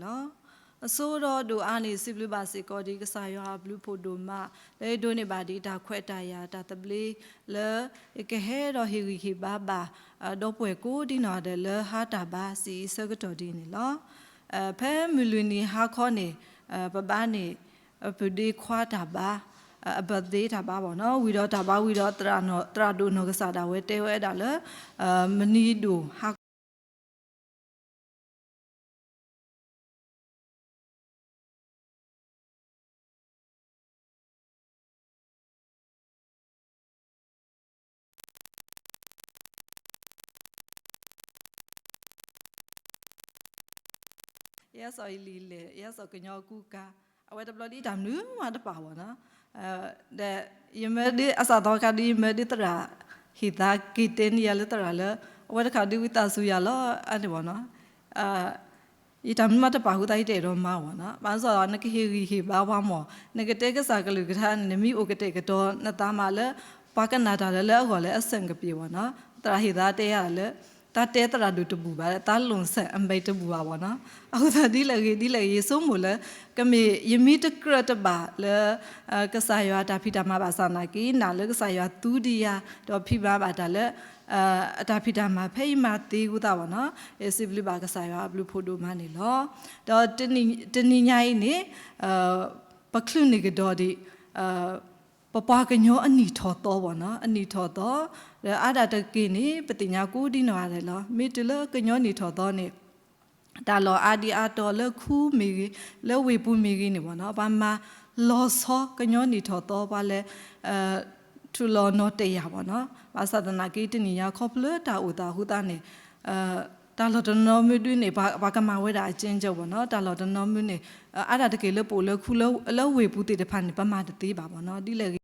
လၢအဂ့ၤကတၢၢ်တဂၤန့ၣ်လီၤ. အဆိကတၢၢ်ဒိၣ်အါန့ၣ် စံးဘျုးဘၣ်စ့ၢ်ကီးဒ်ကစၢ်ယွၤအဘျုးဖးဒိၣ်မး လၢအဒိးန့ၢ်ဘၣ်ဒံးတၢ်ခွဲးတၢ်ယာ်တၢ်သဘျ့ လၢယကဟဲဒီးဟ့ၣ်ဂံၢ်ဟ့ၣ်ဘါဘၣ် ဒီပုၢ်ဝဲၢ်ကိးဒံနီၢ်ဂၤဒဲးလၢဟါတၢ်ဘါစံးအံၤဆၢကတီၢ်ဒ်န့ၣ်လီၤ. ဖဲမုၢ်လွံၢ်နံၤဟါခီန့ၣ် ပဘါန့ၣ် ပဒ့ခွါတၢ်ဘါ အ birthday တၢ်ဘါဘၣ်နီၤ ဝံၤဒီးတၢ်ဘါဝံၤဒီး သရၣ်ဒိၣ်နီၢ်ကစၢ်ဒၣ်ဝဲတဲဝဲဒၣ်လၢ မနံၤဒိၣ်ဟါ ယဲစီၤအံၤလံၤလဲၣ် ယဲစီၤကညီကူကါ အဝဲတဘျီဒ်တၢ်မနုၤမးတပာ်ဘၣ်နီၤ ဒီးယမၢဒ်အစးသီခါဒ်ယမၢဒ်သရၣ် ဟ့ၣ်သးက့ၤတဲန့ၢ်ယၤလၢသရၣ်လၢ အဝဲတခါဒ်ဝံသးစူၤယၤလီၤ အန့ၣ်ဘၣ်နီၤ ယတၢ်မနုၤမးတပာ်ဃိသတး ယတအဲၣ်ဒိးမၤဘၣ်နီၤ ဘၣ်ဆၣ်ဒီး နကဟ့ၣ်ဂံၢ်ဟ့ၣ်ဘါပှၤမၢ် နကတဲကစၢ်ကလုၢ်ကထါန့ၣ် နမ့ၢ်အိၣ်ကတဲာ်ကတီၤနသးမးလၢ ပှၤကနၣ်တၢ်လၢလၢအဂီၢ်လၢအဆင်ပြေဘၣ်နီၤ သရၣ်ဟ့ၣ်သးတဲယၤလၢ တၢ်တဲသရၣ်ဒိၣ်တဘူၣ်ဘၣ် တၢ်လိာ်စဲးအမဲာ်တဘူၣ်ဘၣ်ဘၣ်နီၤ အဃိသတးဒ်လဲၣ်ဂ့ၤဒ်လဲၣ်ဂ့ၤ ယဆိကမိၣ်လၢ ကမ့ၢ်ယမ့ၢ်တကြၢးတဘၣ်လၢ ကစၢ်ယွၤအတၢ်ဖံးတၢ်မၤဘၣ်ဆၣ်သနာ်က့ နာ်လၢကစၢ်ယွၤသူဒံးယၤ ဒီးဖံးမၤဘၣ်တၢ်လၢ အတၢ်ဖံးတၢ်မၤဖဲအံၤမၤသ့အဃိသတးဘၣ်နီၤ ယစံးဘျုးဘၣ်ကစၢ်ယွၤအဘျုးဖးဒိၣ်မးန့ၣ်လီၤ. ဒီးတနံၤညါအံၤန့ၣ် ပချုးန့ၢ်ကဒီးဒံး ပပှၤကညီအနံၣ်ထီၣ်သီဘၣ်နီၤ အနံၣ်ထီၣ်သီ ဒီးအါဒၣ်တက့ၢ်န့ၣ် ပသ့ၣ်ညါကိးဒံနီၢ်ဂၤဒဲးလီၤ မ့ၢ်တုၤလၢကညီနံၣ်ထီၣ်သီန့ၣ် တၢ်လီၢ်အါဒံအါတီၤလၢခူမ့ၢ်ဂ့ၤ လၢဝ့ၢ်ပူၤမ့ၢ်ဂ့ၤန့ၣ်ဘၣ်နီၤ ပှၤမၤလီၤဆီကညီနံၣ်ထီၣ်သီ ပှၤလဲၤ ထူးလီၤနီၣ်တယာ်ဘၣ်နီၤ ဘၣ်ဆၣ်သနာ်က့တနံၤညါခီဖျိတၢ်အိၣ်သးအဃိသတးန့ၣ် တၢ်လီၢ်တနီၤမ့ၢ်ဒုးန့ၣ် ပှၤကမၤဝဲဒၣ်အကျဉ်းချုပ်ဘၣ်နီၤ တၢ်လီၢ်တနီၤမ့ၢ်န့ၣ် အါဒၣ်တက့ၢ်လၢပအိၣ်လၢခူလၢဝ့ၢ်ပူၤသ့ၣ်တဖၣ်န့ၣ် ပမၤတသ့ဘၣ်ဘၣ်နီၤ ဒ်လဲၣ်ဂ့ၤ လီ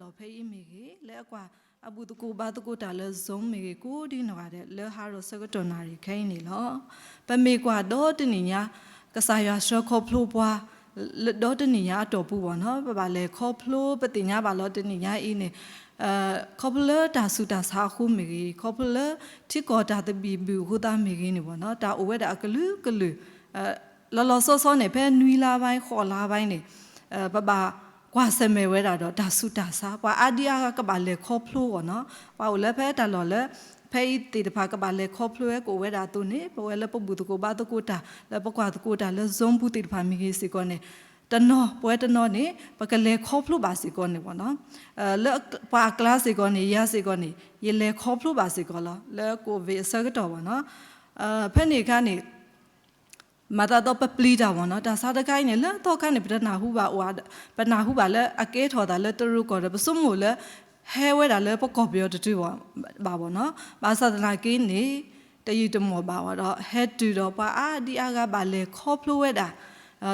ၤဖဲအံၤမ့ၢ်ဂ့ၤ လၢအကွၢ် အဘူၣ်သကိးဘါသကိးတၢ်လၢ Zoom မ့ၢ်ဂ့ၤ ကိးဒံနီၢ်ဂၤဒဲး လၢဟးဒီးဆၢကတီၢ်နၣ်ရံၣ်ခဲအံၤန့ၣ်လီၤ. ပမ့ၢ်ကွၢ်ဒီတနံၣ်ညါ ကစၢ်ယွၤဆှၢခီဖျိပှၤ လၢဒီတနံၣ်ညါအတီၢ်ပူၤဘၣ်နီၤ ပဘၣ်လဲၤခီဖျိ ပသ့ၣ်ညါဘၣ်လီၤတနံၣ်ညါအံၤန့ၣ် ခီဖျိလၢတၢ်ဆူးတၢ်ဆါအဃိမ့ၢ်ဂ့ၤ ခီဖျိလၢထံကီၢ်တၢ်သဘံၣ်ဘုၣ်အဃိသတးမ့ၢ်ဂ့ၤန့ၣ်ဘၣ်နီၤ တၢ်အိၣ်ဝဲဒၣ်အကလုာ်ကလုာ် လီၤလီၤဆီဆီန့ၣ် ဖဲနွံလါပိုင်း ဃိးလါပိုင်းန့ၣ် ပဘၣ်ကွၢ်ဆၢၣ်မဲာ်ဝဲဒၣ်ဒီးတၢ်ဆူးတၢ်ဆါ ပှၤအါဒံအါဂၤကဘၣ်လဲၤခီဖျိဘၣ်နီၤ ပှၤအိၣ်လၢဖဲတၢ်လီၢ်လၢ ဖဲအံၤသ့ၣ်တဖၣ်ကဘၣ်လဲၤခီဖျိဝဲကအိၣ်ဝဲဒၣ်အသိးန့ၣ် ပဝဲလၢပဘူၣ်သကိးဘါသကိးတၢ် လၢပကွၢ်သကိးတၢ်လၢ Zoom ပူၤသ့ၣ်တဖၣ်မ့ၢ်ဂ့ၤစ့ၢ်ကီးန့ၣ် တနီၤ ပဝဲတနီၤန့ၣ် ပကလဲၤခီဖျိဘၣ်စ့ၢ်ကီးန့ၣ်ဘၣ်နီၤ လၢပှၤအကျါစ့ၢ်ကီးန့ၣ် ယၤစ့ၢ်ကီးန့ၣ် ယလဲၤခီဖျိဘၣ်စ့ၢ်ကီးလီၤ လၢ COVID အဆၢကတီၢ်ဘၣ်နီၤ ဖဲန့ၣ်အခါန့ၣ် မၤသးဒ်သိးပပျံၤတၢ်ဘၣ်နီၤ တၢ်ဆါတခါအံၤန့ၣ် လၢသီခါန့ၣ် ပတနၢ်ဟူဘၣ်အိၣ် ပနၢ်ဟူဘၣ်လၢအကဲထီၣ်သးလၢတရူးကီၢ်ဒီး ပဆိကမိၣ်လၢ ဟဲဝဲဒၣ်လၢပကီၢ်ပယီၤတတုၤဘၣ်ဘၣ်ဘၣ်နီၤ ဘၣ်ဆၣ်သနာ်က့န့ၣ် တယံာ်တမီၢ်ဘၣ်ဝဲဒီး ဟဲတုၤဒီးပှၤအါဒံအါဂၤဘၣ်လဲၤခီဖျိဝဲဒၣ်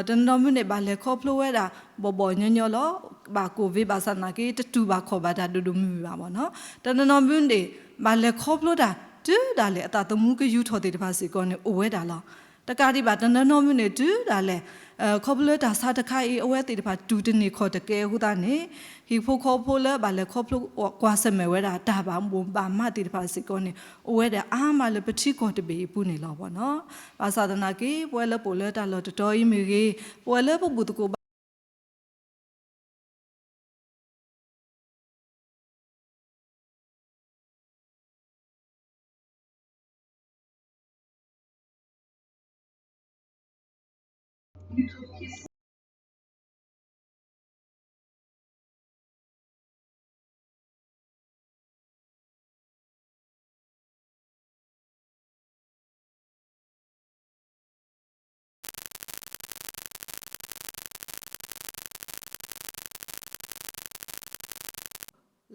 တနီၤမုၢ်န့ၣ် ဘၣ်လဲၤခီဖျိဝဲဒၣ် ဘီၣ်ဘီၣ်ညီညီလီၤ ဘၣ် COVID ဘၣ်ဆၣ်သနာ်က့ တတူၢ်ဘၣ်ခီၣ်ဘၣ်တၢ်ဒိၣ်ဒိၣ်မုၢ်မုၢ်ဘၣ်ဘၣ်နီၤ တနီၤနီၤမုၢ်န့ၣ် ဘၣ်လဲၤခီဖျိတၢ် တုၤဒၣ်လဲာ်အသးသမူကယူၤထီၣ်သ့ၣ်တဖၣ်စ့ၢ်ကီးန့ၣ် အိၣ်ဝဲဒၣ်လီၤ တကးဒံးဘၣ် တနီၤနီၤမုၢ်န့ၣ် တုၤဒၣ်လဲာ် ခီဖျိလၢတၢ်ဆါတခါအံၤ အဝဲသ့ၣ်တဖၣ်တူၢ်တန့ၢ်ခီၣ်တကဲအဃိသတးန့ၣ် ဟံၣ်ဖိဃီဖိလၢဘၣ်လဲၤခီဖျိကွၢ်ဆၢၣ်မဲာ်ဝဲဒၣ် တၢ်ဘၣ်မိၣ်ဘၣ်မးသ့ၣ်တဖၣ်စ့ၢ်ကီးန့ၣ် အိၣ်ဝဲဒၣ်အါမးလၢပထံကီၢ်တဘ့ၣ်အံၤပူၤန့ၣ်လီၤဘၣ်နီၤ ဘၣ်ဆၣ်သနာ်က့ ပဝဲလၢပအိၣ်လၢတၢ်လီၢ်တတီၤအံၤမ့ၢ်ဂ့ၤ ပဝဲလၢပဘူၣ်သကိးဘါ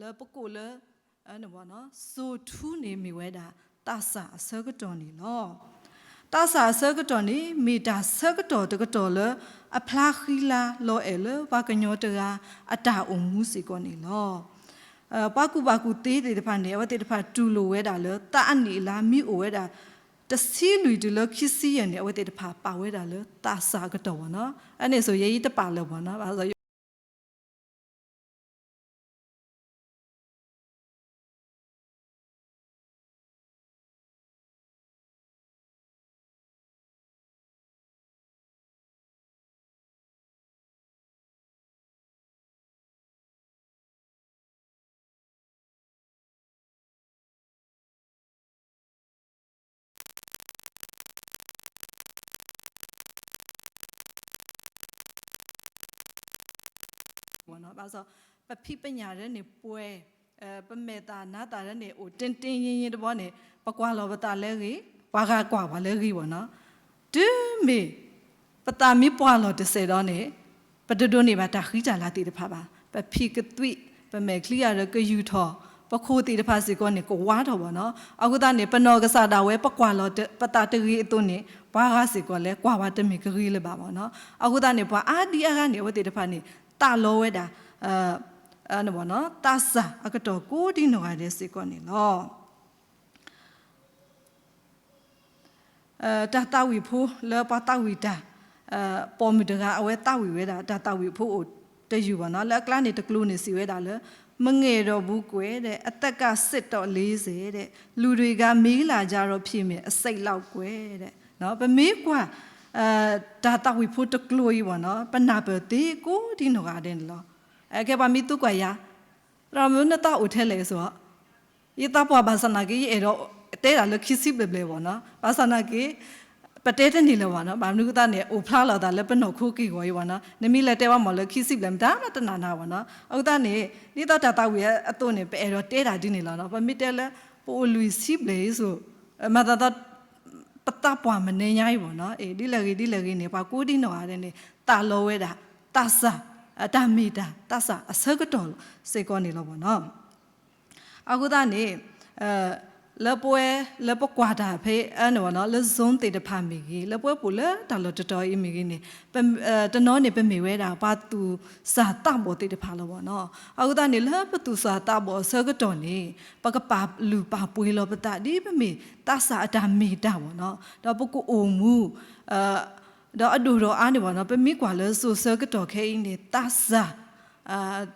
လၢပကိးလၢ စိၤထူန့ၣ်မ့ၢ်ဝဲဒၣ် သးစၢ်အဆၢကတီၢ်န့ၣ်လီၤ. သးစၢ်အဆၢကတီၢ်န့ၣ် မ့ၢ်တၢ်ဆၢကတီၢ်တကတီၢ်လၢ အဖျါဃံလၤလီၤအဲၣ်လၢပှၤကညီတဂၤအတၢ်အိၣ်မူစ့ၢ်ကီးန့ၣ်လီၤ. ပှၤကူၣ်ဘၣ်ကူၣ်သ့သ့ၣ်တဖၣ်န့ၣ် အဝဲသ့ၣ်တဖၣ်တူၢ်လိာ်ဝဲဒၣ်လၢ သးအနံၣ်အလါမ့ၢ်အိၣ်ဝဲဒၣ် တဆံလွံၢ်တုၤလၢခံဆံယဲၢ်န့ၣ် အဝဲသ့ၣ်တဖၣ်ပာ်ဝဲဒၣ်လၢသးစၢ်အကတီၢ်ဘၣ်နီၤ. အန့ၣ်ဆိယဲအံၤတပာ်လၢၤဘၣ်နီၤ, ဘၣ်ဆၣ် ဘၣ်ဆၣ် ပဖံးပညၣ်ဒၣ်န့ၣ်ပှဲၤ, ပမဲာ်သၣ်နါသၣ်ဒၣ်န့ၣ် အိၣ်တ့တ့ယ့ယ့တဘျီန့ၣ် ပကွၢ်လီၤပသးလၢအဂ့ၤ, ပှၤဂၤကွၢ်ပှၤလၢအဂ့ၤဘၣ်နီၤ. တုၤမ့ၢ် ပသးမ့ၢ်ပှၢ်လီၤတစဲးဒီးန့ၣ် ပတဒိးန့ၢ်ဘၣ်တၢ်ဃံတၢ်လၤသ့ၣ်တဖၣ်ဘၣ်. ပဖံးကသွံၣ်, ပမဲာ်ချံအရၢကယူၢ်ထီၣ်, ပခိၣ်သ့ၣ်တဖၣ်စ့ၢ်ကီးန့ၣ် ကဝါထီၣ်ဘၣ်နီၤ. အဃိသတးန့ၣ် ပနီၢ်ကစၢ်ဒၣ်ဝဲ ပကွၢ်လီၤပသးတဂ့ၤအသိးန့ၣ် ပှၤဂၤစ့ၢ်ကီးလၢကွၢ်ဝဲတမ့ၢ်ကဂ့ၤလၢၤဘၣ်ဘၣ်နီၤ. အဃိသတးန့ၣ် ပှၤအါဒံအါဂၤန့ၣ် အဝဲသ့ၣ်တဖၣ်န့ၣ် သးလီဝဲဒၣ် သးစၢ်အကတီၢ်ကိးဒံနီၢ်ဂၤဒဲးစ့ၢ်ကီးန့ၣ်လီၤ. တၢ်သးဝံၣ်ဖိလၢပှၤသးဝံၣ်တၢ် ပိာ်မုၣ်တဂၤ အဝဲသးဝံၣ်ဝဲဒၣ် တၢ်သးဝံၣ်ဖိအိၣ်တယုၢ်ဘၣ်နီၤ, လၢအကျါန့ၣ်တကျိၤန့ၣ်စံးဝဲဒၣ်လၢ မငဲၢ်ဒိၣ်ဘူးကွဲးဒီး အသက်ကစစ်တော့လေးဆယ်တဲ့ လူတွေကမေးလာကြတော့ ဖြေမယ် အစိတ်လောက်ကွဲးတဲ့ ပမ့ၢ်ကွၢ် တၢ်သးဝံၣ်ဖိတကျိၤအံၤဘၣ်နီၤ ပနၢ်ပၢၢ်သ့ကိးဒံနီၢ်ဂၤဒဲးန့ၣ်လီၤ. ကဲပှၤမ့ၢ်သံကွၢ်ယၤ သရၣ်မုၣ်နသးအိၣ်ထဲလဲၣ်ဆိ ယသးပှၢ်ဘၣ်ဆၣ်နာ်က့ ယအဲၣ်ဒိးတဲဒၣ်လၢခံဆံဘျဲၣ်ဘျဲၣ်ဘၣ်နီၤ, ဘၣ်ဆၣ်နာ်က့ ပတဲတန့ၢ်လၢၤဘၣ်နီၤ, ဘၣ်မနုၤအဃိသတးန့ၣ် အိၣ်ဖျါလီၤသးလၢပနီၢ်ခိက့ၢ်ဂီၤအံၤဘၣ်နီၤ, နမ့ၢ်လဲၤတဲဘၣ်မးလၢခံဆံဘျဲၣ် မတၤမးတနာ်နၤဘၣ်နီၤ, အဃိသတးန့ၣ် ဒ်သိးတၢ်သးဝံၣ်အသိးန့ၣ် ပအဲၣ်ဒိးတဲဒၣ်ဒ်န့ၣ်လီၤနီၤ, ပမ့ၢ်တဲလၢ ပအိၣ်လွံၢ်ဆံဘျဲၣ်အံၤဆိ မၤသးသီ ပသးပှၢ်မနုၤညါအံၤဘၣ်နီၤ, ဒ်လဲၣ်ဂ့ၤဒ်လဲၣ်ဂ့ၤန့ၣ် ပှၤကိးဒံနီၢ်ဂၤဒဲးန့ၣ် သးလီဝဲဒၣ် သးစၢ် တၢ်မ့ၢ်တၢ် သးစၢ်အဆၢကတီၢ်စ့ၢ်ကီးန့ၣ်လီၤဘၣ်နီၤ. အဃိသတးန့ၣ် လၢပဝဲ လၢပကွၢ်တၢ်ဖဲ လၢ zone သ့ၣ်တဖၣ်မ့ၢ်ဂ့ၤ, လၢပဝဲပအိၣ်လၢတၢ်လီၢ်တတီၤအံၤမ့ၢ်ဂ့ၤန့ၣ် တနီၤန့ၣ် ပမ့ၢ်ဝဲဒၣ်ပှၤသူၣ်စၢ်သးဘီၣ်သ့ၣ်တဖၣ်လီၤဘၣ်နီၤ. အဃိသတးန့ၣ် လၢပသူၣ်စၢ်သးဘီၣ်အဆၢကတီၢ်န့ၣ် ပကပာ်လုၢ်ပာ်ပှ့ၤလီၤပသး ဒ်ပမ့ၢ်သးစၢ်အတၢ်မ့ၢ်တၢ်ဘၣ်နီၤ, ဒီးပကအိၣ်မူ ဒီးအဒိၣ်ဒီးအါန့ၣ်ဘၣ်နီၤ, ပမ့ၢ်ကွၢ်လၢစိၤဆၢကတီၢ်ခဲအံၤန့ၣ် သးစၢ်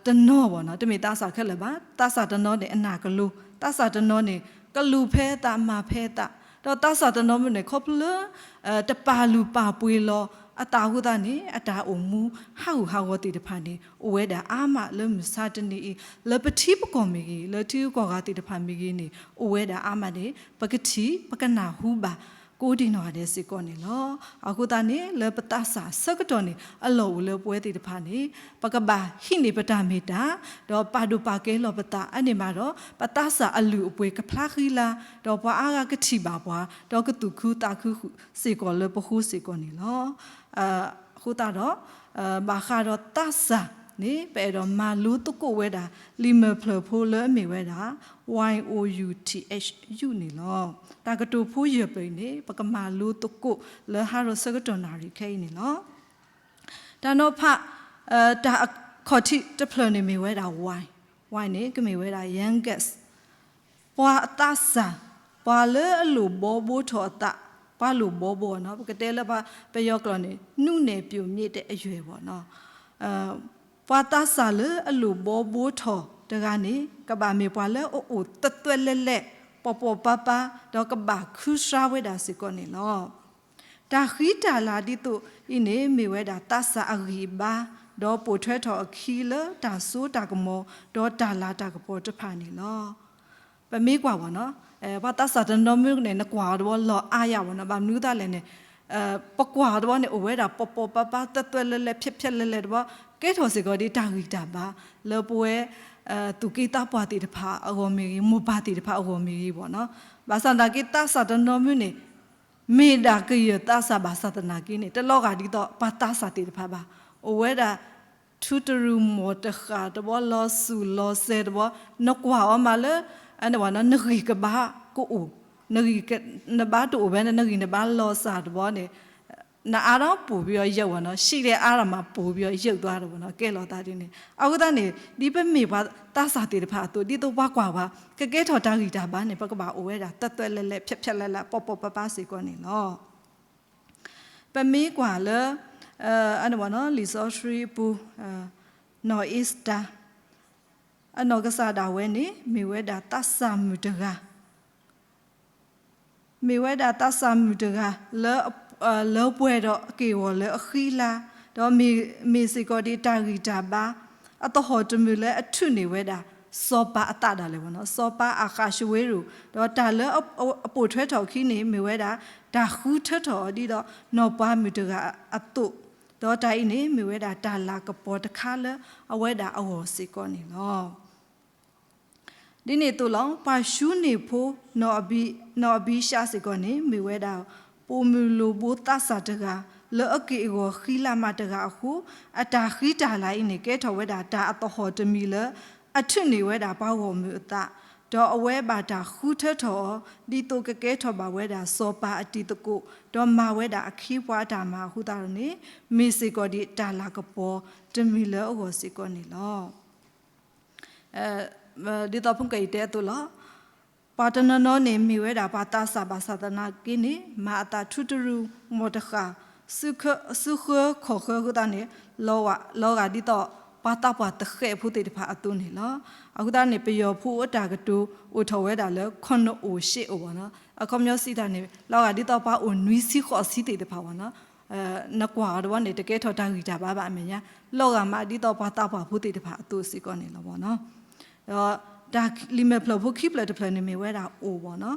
တနီၤဘၣ်နီၤ, တမ့ၢ်သးစၢ်ခဲလၢာ်ဘၣ်, သးစၢ်တနီၤန့ၣ် အနၢ်ကလိၤ, သးစၢ်တနီၤန့ၣ် ကလူၤဖဲအသးမၤဖဲအသး, ဒီးသးစၢ်တနီၤမ့ၢ်န့ၣ် ခီဖျိလၢ တပာ်လုၢ်ပာ်ပှ့ၤလီၤအသးအဃိသတးန့ၣ် အတၢ်အိၣ်မူဟးဂူာ်ဟးဂီၤသ့ၣ်တဖၣ်န့ၣ် အိၣ်ဝဲဒၣ်အါမးလၢမုၢ်ဆါတနံၤအံၤ, လၢပထံပကီၢ်မ့ၢ်ဂ့ၤ, လၢထံဂုၤကီၢ်ဂၤသ့ၣ်တဖၣ်မ့ၢ်ဂ့ၤန့ၣ် အိၣ်ဝဲဒၣ်အါမးန့ၣ် ပကထံၣ် ပကနၢ်ဟူဘၣ် ကိးဒံနီၢ်ဂၤဒဲးစ့ၢ်ကီးန့ၣ်လီၤ. အဃိသတးန့ၣ် လၢပသးစၢ်ဆၢကတီၢ်န့ၣ် အလီၢ်အိၣ်လၢပဝဲသ့ၣ်တဖၣ်န့ၣ် ပကဘၣ်ဟံးန့ၢ်ပတၢ်မ့ၢ်တၢ်, ဒီးပာ်ဒိၣ်ပာ်ကဲလီၤပသး အန့ၣ်မးဒီး ပသးစၢ်အလုၢ်အပှ့ၤကဖျါဃံလၤ, ဒီးပှၤအါဂၤကထံၣ်ဘၣ်ပှၤ, ဒီးကသူၣ်ခုသးခုဃုာ်စ့ၢ်ကီးလၢပဃိစ့ၢ်ကီးန့ၣ်လီၤ. အဃိသတးဒီး ဘၣ်ဃးဒီးသးစၢ်န့ၣ် ပအဲၣ်ဒိးမၤလိသကိးဝဲဒၣ် လံာ်မၢၢ်ဖျၢၣ်ဖိလၢအမ့ၢ်ဝဲဒၣ် Y O U T H ယုၢ်န့ၣ်လီၤ. တၢ်ကတိၤဖိယဲၢ်ဖျၢၣ်အံၤန့ၣ် ပကမၤလိသကိးလၢဟါဒီးဆၢကတီၢ်နၣ်ရံၣ်ခဲအံၤန့ၣ်လီၤ. တၢ်နီၤဖး တၢ်အခီၣ်ထံးတဖျၢၣ်န့ၣ်မ့ၢ်ဝဲဒၣ် Y, Y န့ၣ် ကမ့ၢ်ဝဲဒၣ် youngest ပှၤအသးစၢ်, ပှၤလၢအလိၣ်ဘှီဘှီထီၣ်အသး, ပှၤလိၣ်ဘှီဘှီနီၤ, ပကတဲလၢပယီၤကျိာ်န့ၣ် နူးနယ်ပျိုမ့ၣ်တဲ့အရွယ်ဘၣ်နီၤ. ပှၤသးစၢ်လၢအလိၣ်ဘှီဘှီထီၣ်တဂၤန့ၣ် ကဘၣ်မ့ၢ်ပှၤလၢအအိၣ်သွဲၣ်သွဲၣ်လဲၣ်လဲၣ် ပီၣ်ပီၣ်ပၤပၤ ဒီးကဘၣ်ခုစှါဝဲဒၣ်စ့ၢ်ကီးန့ၣ်လီၤ. တၢ်ဃံတၢ်လၤဒ်သိးအံၤန့ၣ် မ့ၢ်ဝဲဒၣ်သးစၢ်အဂံၢ်အဘါ, ဒီးပိာ်ထွဲထီၣ်အခံလၢတၢ်စိတၢ်ကမီၤ, ဒီးတၢ်လၤတၢ်ကပီၤတဖၣ်န့ၣ်လီၤ. ပမ့ၢ်ကွၢ်ဘၣ်နီၤ, ပှၤသးစၢ်တနီၤမ့ၢ်န့ၣ် နကွၢ်အီၤတဘျီလီၤအါယၤဘၣ်နီၤ, ဘၣ်မနုၤအဃိသတးလဲၣ်န့ၣ် ပကွၢ်အီၤတဘျီန့ၣ် အိၣ်ဝဲဒၣ်ပီၣ်ပီၣ်ပၤပၤ သွဲၣ်သွဲၣ်လဲၣ်လဲၣ် ဖျဲးဖျဲးလဲၣ်လဲၣ်တဘျီ, ကဲထီၣ်စ့ၢ်ကီးဒ်တၢ်ဂံၢ်တၢ်ဘါ လၢပဝဲ သူၣ်က့သးပှၢ်သ့ၣ်တဖၣ်အဂီၢ်မ့ၢ်ဂ့ၤ, မိၢ်ပၢ်သ့ၣ်တဖၣ်အဂီၢ်မ့ၢ်ဂ့ၤဘၣ်နီၤ. ဘၣ်ဆၣ်သနာ်က့ သးစၢ်တနီၤမ့ၢ်န့ၣ် မ့ၢ်ဒၣ်ကယဲၢ်သးစၢ်ဘၣ်ဆၣ်သနာ်က့န့ၣ် တလီၤဂာ်ဒ်သိးပှၤသးစၢ်သ့ၣ်တဖၣ်ဘၣ်. အိၣ်ဝဲဒၣ် ထူတရူၢ်မိၢ်တဃၣ်တဘျီ လီၤစူၢ်လီၤစဲၤတဘျီ, နကွၢ်အီၤမးလၢ နဂံၢ်ကဘါကအိၣ်, နဂံၢ် နဘါတအိၣ်ဖဲန့ၣ် နဂံၢ်နဘါလီၤစၢ်တဘျီန့ၣ် နအါထီၣ်ပိုပယီၤယုၢ်ဝဲနီၤ, ရှံးလဲအါထီၣ်မးပိုပယီၤယုၢ်သွါဒီးဝဲနီၤ, ကဲလီၤသးဒ်န့ၣ်. အဃိသတးန့ၣ် ဒ်ပမ့ၢ်ပှၤသးစၢ်သ့ၣ်တဖၣ်အသိး ဒ်သိးပှၤကွၢ်ပှၤ ကကဲထီၣ်တၢ်ဂံၢ်တၢ်ဘါန့ၣ် ပကဘၣ်အိၣ်ဝဲဒၣ် သၢသၢလဲလဲ ဖျဲးဖျဲးလဲလဲ ပီၣ်ပီၣ်ပၢ်ပၢ်စ့ၢ်ကီးန့ၣ်လီၤ. ပမ့ၢ်ကွၢ်လၢ အဝဲနီၤ လံာ်စီဆှံပူၤ နီၢ်အ့ၤစတၢၤ အနီၢ်ကစၢ်ဒၣ်ဝဲန့ၣ် မ့ၢ်ဝဲဒၣ်သးစၢ်မုၣ်တဂၤ မ့ၢ်ဝဲဒၣ်သးစၢ်မုၣ်တဂၤ လၢ လၢပှဲၤဒီးအက့ၢ်အဂီၤလၢအဃံလၤ, ဒီးမ့ၢ်စ့ၢ်ကီးဒ်တၢ်ဂံၢ်တၢ်ဘါ အသဟီၣ်တမုာ်လၢအထုးန့ၢ်ဝဲဒၣ် စီၤပၤအသးဒၣ်လဲာ်ဝဲနီၤ, စီၤပၤအဃးၡဝ့ရိၤ, ဒီးတၢ်လၢအပိာ်ထွဲထီၣ်အခံန့ၣ် မ့ၢ်ဝဲဒၣ် တၢ်ဃုထၢထီၣ်အီၤဒ်ဒီးနီၢ်ပှၤမုၣ်တဂၤအသိး, ဒီးတၢ်အံၤန့ၣ် မ့ၢ်ဝဲဒၣ်တၢ်လၤကပီၤတခါလၢအဝဲဒၣ်အဂီၢ်စ့ၢ်ကီးန့ၣ်လီၤ. ဒ်န့ၣ်အသိးလီၤ. ပှၤၡူန့ၣ်ဖိ နီၢ်အဘံၡါစ့ၢ်ကီးန့ၣ် မ့ၢ်ဝဲဒၣ် ပိာ်မုၣ်လိၣ်ဘိသးစၢ်တဂၤ လၢအက့ၢ်အဂီၤဃံလၤမးတဂၤအဃိ, အတၢ်ဃံတၢ်လၤအံၤန့ၣ် ကဲထီၣ်ဝဲဒၣ်တၢ်အသဟီၣ်တမံၤလၢ အထုးန့ၢ်ဝဲဒၣ်ပှၤဂီၢ်မုၢ်အသး, ဒီးအဝဲဘၣ်တၢ်ဃုထၢထီၣ်အီၤ ဒ်သိးကကဲထီၣ်ဘၣ်ဝဲဒၣ်စီၤပၤအတံၤသကိး, ဒီးမၤဝဲဒၣ်အခ့အပှၤအတၢ်မၤအဃိသတးန့ၣ် မ့ၢ်စ့ၢ်ကီးဒ်တၢ်လၤကပီၤတမံၤလၢအဂီၢ်စ့ၢ်ကီးန့ၣ်လီၤ. ဒ်သိးဖိကအံၤတဲအသိးလီၤ. ပှၤတနီၤနီၤန့ၣ် မ့ၢ်ဝဲဒၣ်ပှၤသးစၢ်ဘၣ်ဆၣ်သနာ်က့န့ၣ် မၤအသးထူတရူး မီၢ်တဃၣ် စုဃၢခီၣ်ဃၢအဃိသတးန့ၣ် လီၤဂာ်ဒ်သိးပှၤသးပှၢ်သဃဲးဖိသ့ၣ်တဖၣ်အသိးန့ၣ်လီၤ. အဃိသတးန့ၣ် ပယီၤဖိအတၢ်ကတိၤအိၣ်ထီၣ်ဝဲဒၣ်လၢ ခီၣ်နအိၣ်ရှ့အိၣ်ဝဲနီၤ. အခီပညီစံးတၢ်န့ၣ် လီၤဂာ်ဒ်သိးပှၤအိၣ်နွံဆံဃိးဆံသ့ၣ်တဖၣ်ဝဲနီၤ. နကွၢ်အီၤတဘျီန့ၣ် တကဲထီၣ်တၢ်ဂံၢ်တၢ်ဘါဘၣ်အမဲာ်ညါ, လီၤဂာ်မးဒ်သိးပှၤသးပှၢ်ဖိသ့ၣ်တဖၣ်အသိးစ့ၢ်ကီးန့ၣ်လီၤဝဲနီၤ. ဒီးတၢ်လံာ်မဲာ်ဖျၢၣ်ဖိခံဖျၢၣ်တဖျၢၣ်န့ၣ်မ့ၢ်ဝဲဒၣ် အိၣ်ဝဲနီၤ,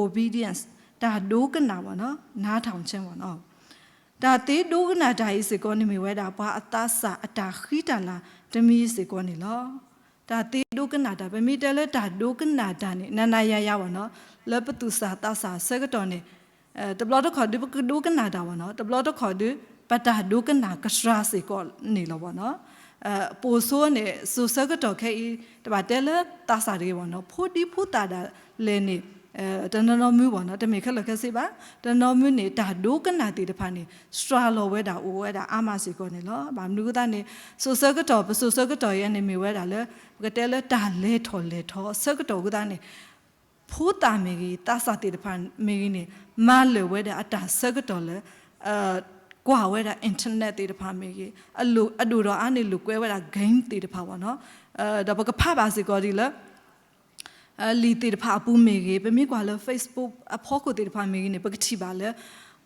obedience တၢ်ဒိကနၣ်ဝဲနီၤ, နားထောင်ခြင်းဝဲနီၤ. တၢ်သ့ဒိကနၣ်တၢ်အံၤစ့ၢ်ကီးန့ၣ်မ့ၢ်ဝဲဒၣ် ပှၤအသးစၢ်အတၢ်ဃံတၢ်လၤတမံၤစ့ၢ်ကီးန့ၣ်လီၤ. တၢ်သ့ဒိကနၣ်တၢ်, ပမ့ၢ်တဲလၢတၢ်ဒိကနၣ်တၢ်န့ၣ် နၤနၤယၤယၤဝဲနီၤ, လၢပသူၣ်စၢ်သးစၢ်ဆၢကတီၢ်န့ၣ် တဘျီတခီၣ်ဒုးပကဒိကနၣ်တၢ်ဝဲနီၤ, တဘျီတခီၣ်ဒုး ပတၢ်ဒိကနၣ်ကစှၤစ့ၢ်ကီးန့ၣ်လီၤဝဲနီၤ. ပိာ်ဆိန့ၣ် စိၤဆၢကတီၢ်ခဲအံၤ တဘၣ်တဲလၢသးစၢ်တဂ့ၤဝဲနီၤ, ဖိဒံဖိသၣ်ဒၣ်လဲာ်န့ၣ် တနီၤနီၤမုၢ်ဝဲနီၤ, တမ့ၢ်ခဲလၢာ်ခဲဆ့ဘၣ်, တနီၤမုၢ်န့ၣ် တၢ်ဒိကနၣ်သ့ၣ်တဖၣ်န့ၣ် စှၤလီၤဝဲဒၣ်အိၣ်ဝဲဒၣ်အါမးစ့ၢ်ကီးန့ၣ်လီၤ. ဘၣ်မနုၤအဃိသတးန့ၣ် စိၤဆၢကတီၢ် ပစိၤဆၢကတီၢ်အံၤန့ၣ်မ့ၢ်ဝဲဒၣ်လၢ ပကတဲလၢတၢ်လဲၤထီၣ်လဲၤထီဆၢကတီၢ်အဃိသတးန့ၣ် ဖိသၣ်မ့ၢ်ဂ့ၤ သးစၢ်သ့ၣ်တဖၣ်မ့ၢ်ဂ့ၤန့ၣ် မၤလၢာ်ဝဲဒၣ်အတၢ်ဆၢကတီၢ်လၢ ကွၢ်ဝဲဒၣ် internet သ့ၣ်တဖၣ်မ့ၢ်ဂ့ၤ, အဒိၣ်ဒီးအါန့ၣ်လိာ်ကွဲဝဲဒၣ် game သ့ၣ်တဖၣ်ဝဲနီၤ, ဒီးပကဖးဘၣ်စ့ၢ်ကီးဒ်လၢ လံာ်သ့ၣ်တဖၣ်အပူၤမ့ၢ်ဂ့ၤ, ပမ့ၢ်ကွၢ်လၢ Facebook အဖီခိၣ်သ့ၣ်တဖၣ်မ့ၢ်ဂ့ၤန့ၣ် ပကထံၣ်ဘၣ်လၢ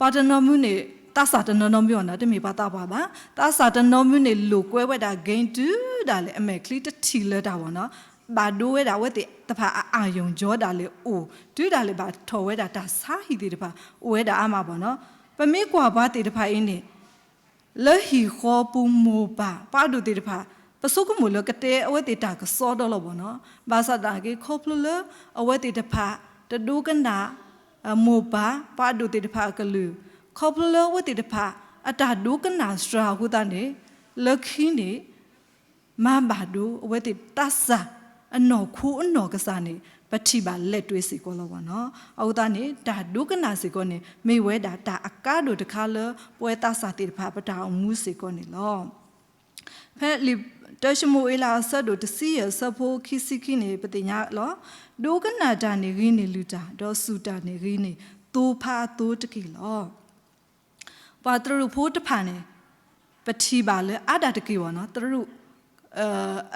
ပှၤတနီၤမုၢ်န့ၣ် သးစၢ်တနီၤနီၤမုၢ်အီၤနီၤ, တမ့ၢ်ပှၤသးပှၢ်ဘၣ်, သးစၢ်တနီၤမုၢ်န့ၣ် လိာ်ကွဲဝဲဒၣ် game တုၤဒၣ်လဲာ် အမဲာ်ချံတထံၣ်လၢၤတၢ်ဝဲနီၤ, ဘၣ်ဒိဝဲဒၣ်အဝဲသ့ၣ်တဖၣ်အအာရုံကြောဒၣ်လဲာ်အိၣ်, တုၤဒၣ်လဲာ်ဘၣ်ထီၣ်ဝဲဒၣ်တၢ်ဆါဟံၣ်သ့ၣ်တဖၣ် အိၣ်ဝဲဒၣ်အါမးဘၣ်နီၤ. ပမ့ၢ်ကွၢ်ပှၤသ့ၣ်တဖၣ်အံၤန့ၣ် လၢဟံၣ်ဃီပူၤမိၢ်ပၢ် ပှၤအဒိၣ်သ့ၣ်တဖၣ် ပဆိကမိၣ်လၢကတဲအဝဲသ့ၣ်တၢ်ကစီဒီလီၤဘၣ်နီၤ, ဘၣ်ဆၣ်သနာ်က့ ခီဖျိလၢအဝဲသ့ၣ်တဖၣ် တဒိကနၣ် မိၢ်ပၢ် ပှၤအဒိၣ်သ့ၣ်တဖၣ်အကလုၢ်, ခီဖျိလၢအဝဲသ့ၣ်တဖၣ် အတၢ်ဒိကနၣ်စှၤအဃိသတးန့ၣ် လၢခံန့ၣ် မၤဘၣ်ဒိအဝဲသ့ၣ်သးစၢ်အနီၢ်ခိအနီၢ်ကစၢ်န့ၣ် ပထံၣ်ဘၣ်လဲၤတွ့စ့ၢ်ကီးလီၤဘၣ်နီၤ. အဃိသတးန့ၣ် တၢ်ဒိကနၣ်စ့ၢ်ကီးန့ၣ် မ့ၢ်ဝဲဒၣ်တၢ်အကါဒိၣ်တခါလၢ ပဝဲသးစၢ်သ့ၣ်တဖၣ်ပတၢ်အိၣ်မူစ့ၢ်ကီးန့ၣ်လီၤ. ဖဲလံာ်တၢၡမူၤအ့လးအဆၢဒိၣ်တဆံယဲၢ်အဆၢဖိခံဆံခံန့ၣ် ပသ့ၣ်ညါလီၤ. ဒိကနၣ်တၢ်န့ၣ်ဂ့ၤန့ၢ်လုၢ်တၢ်, ဒီးစူၢ်တၢ်န့ၣ်ဂ့ၤန့ၢ်သိဖးအသိတက့ၢ်လီၤ. ပှၤတရူးဖိတဖၣ်န့ၣ် ပထံၣ်ဘၣ်လၢအါဒၣ်တက့ၢ်ဘၣ်နီၤ, တရူး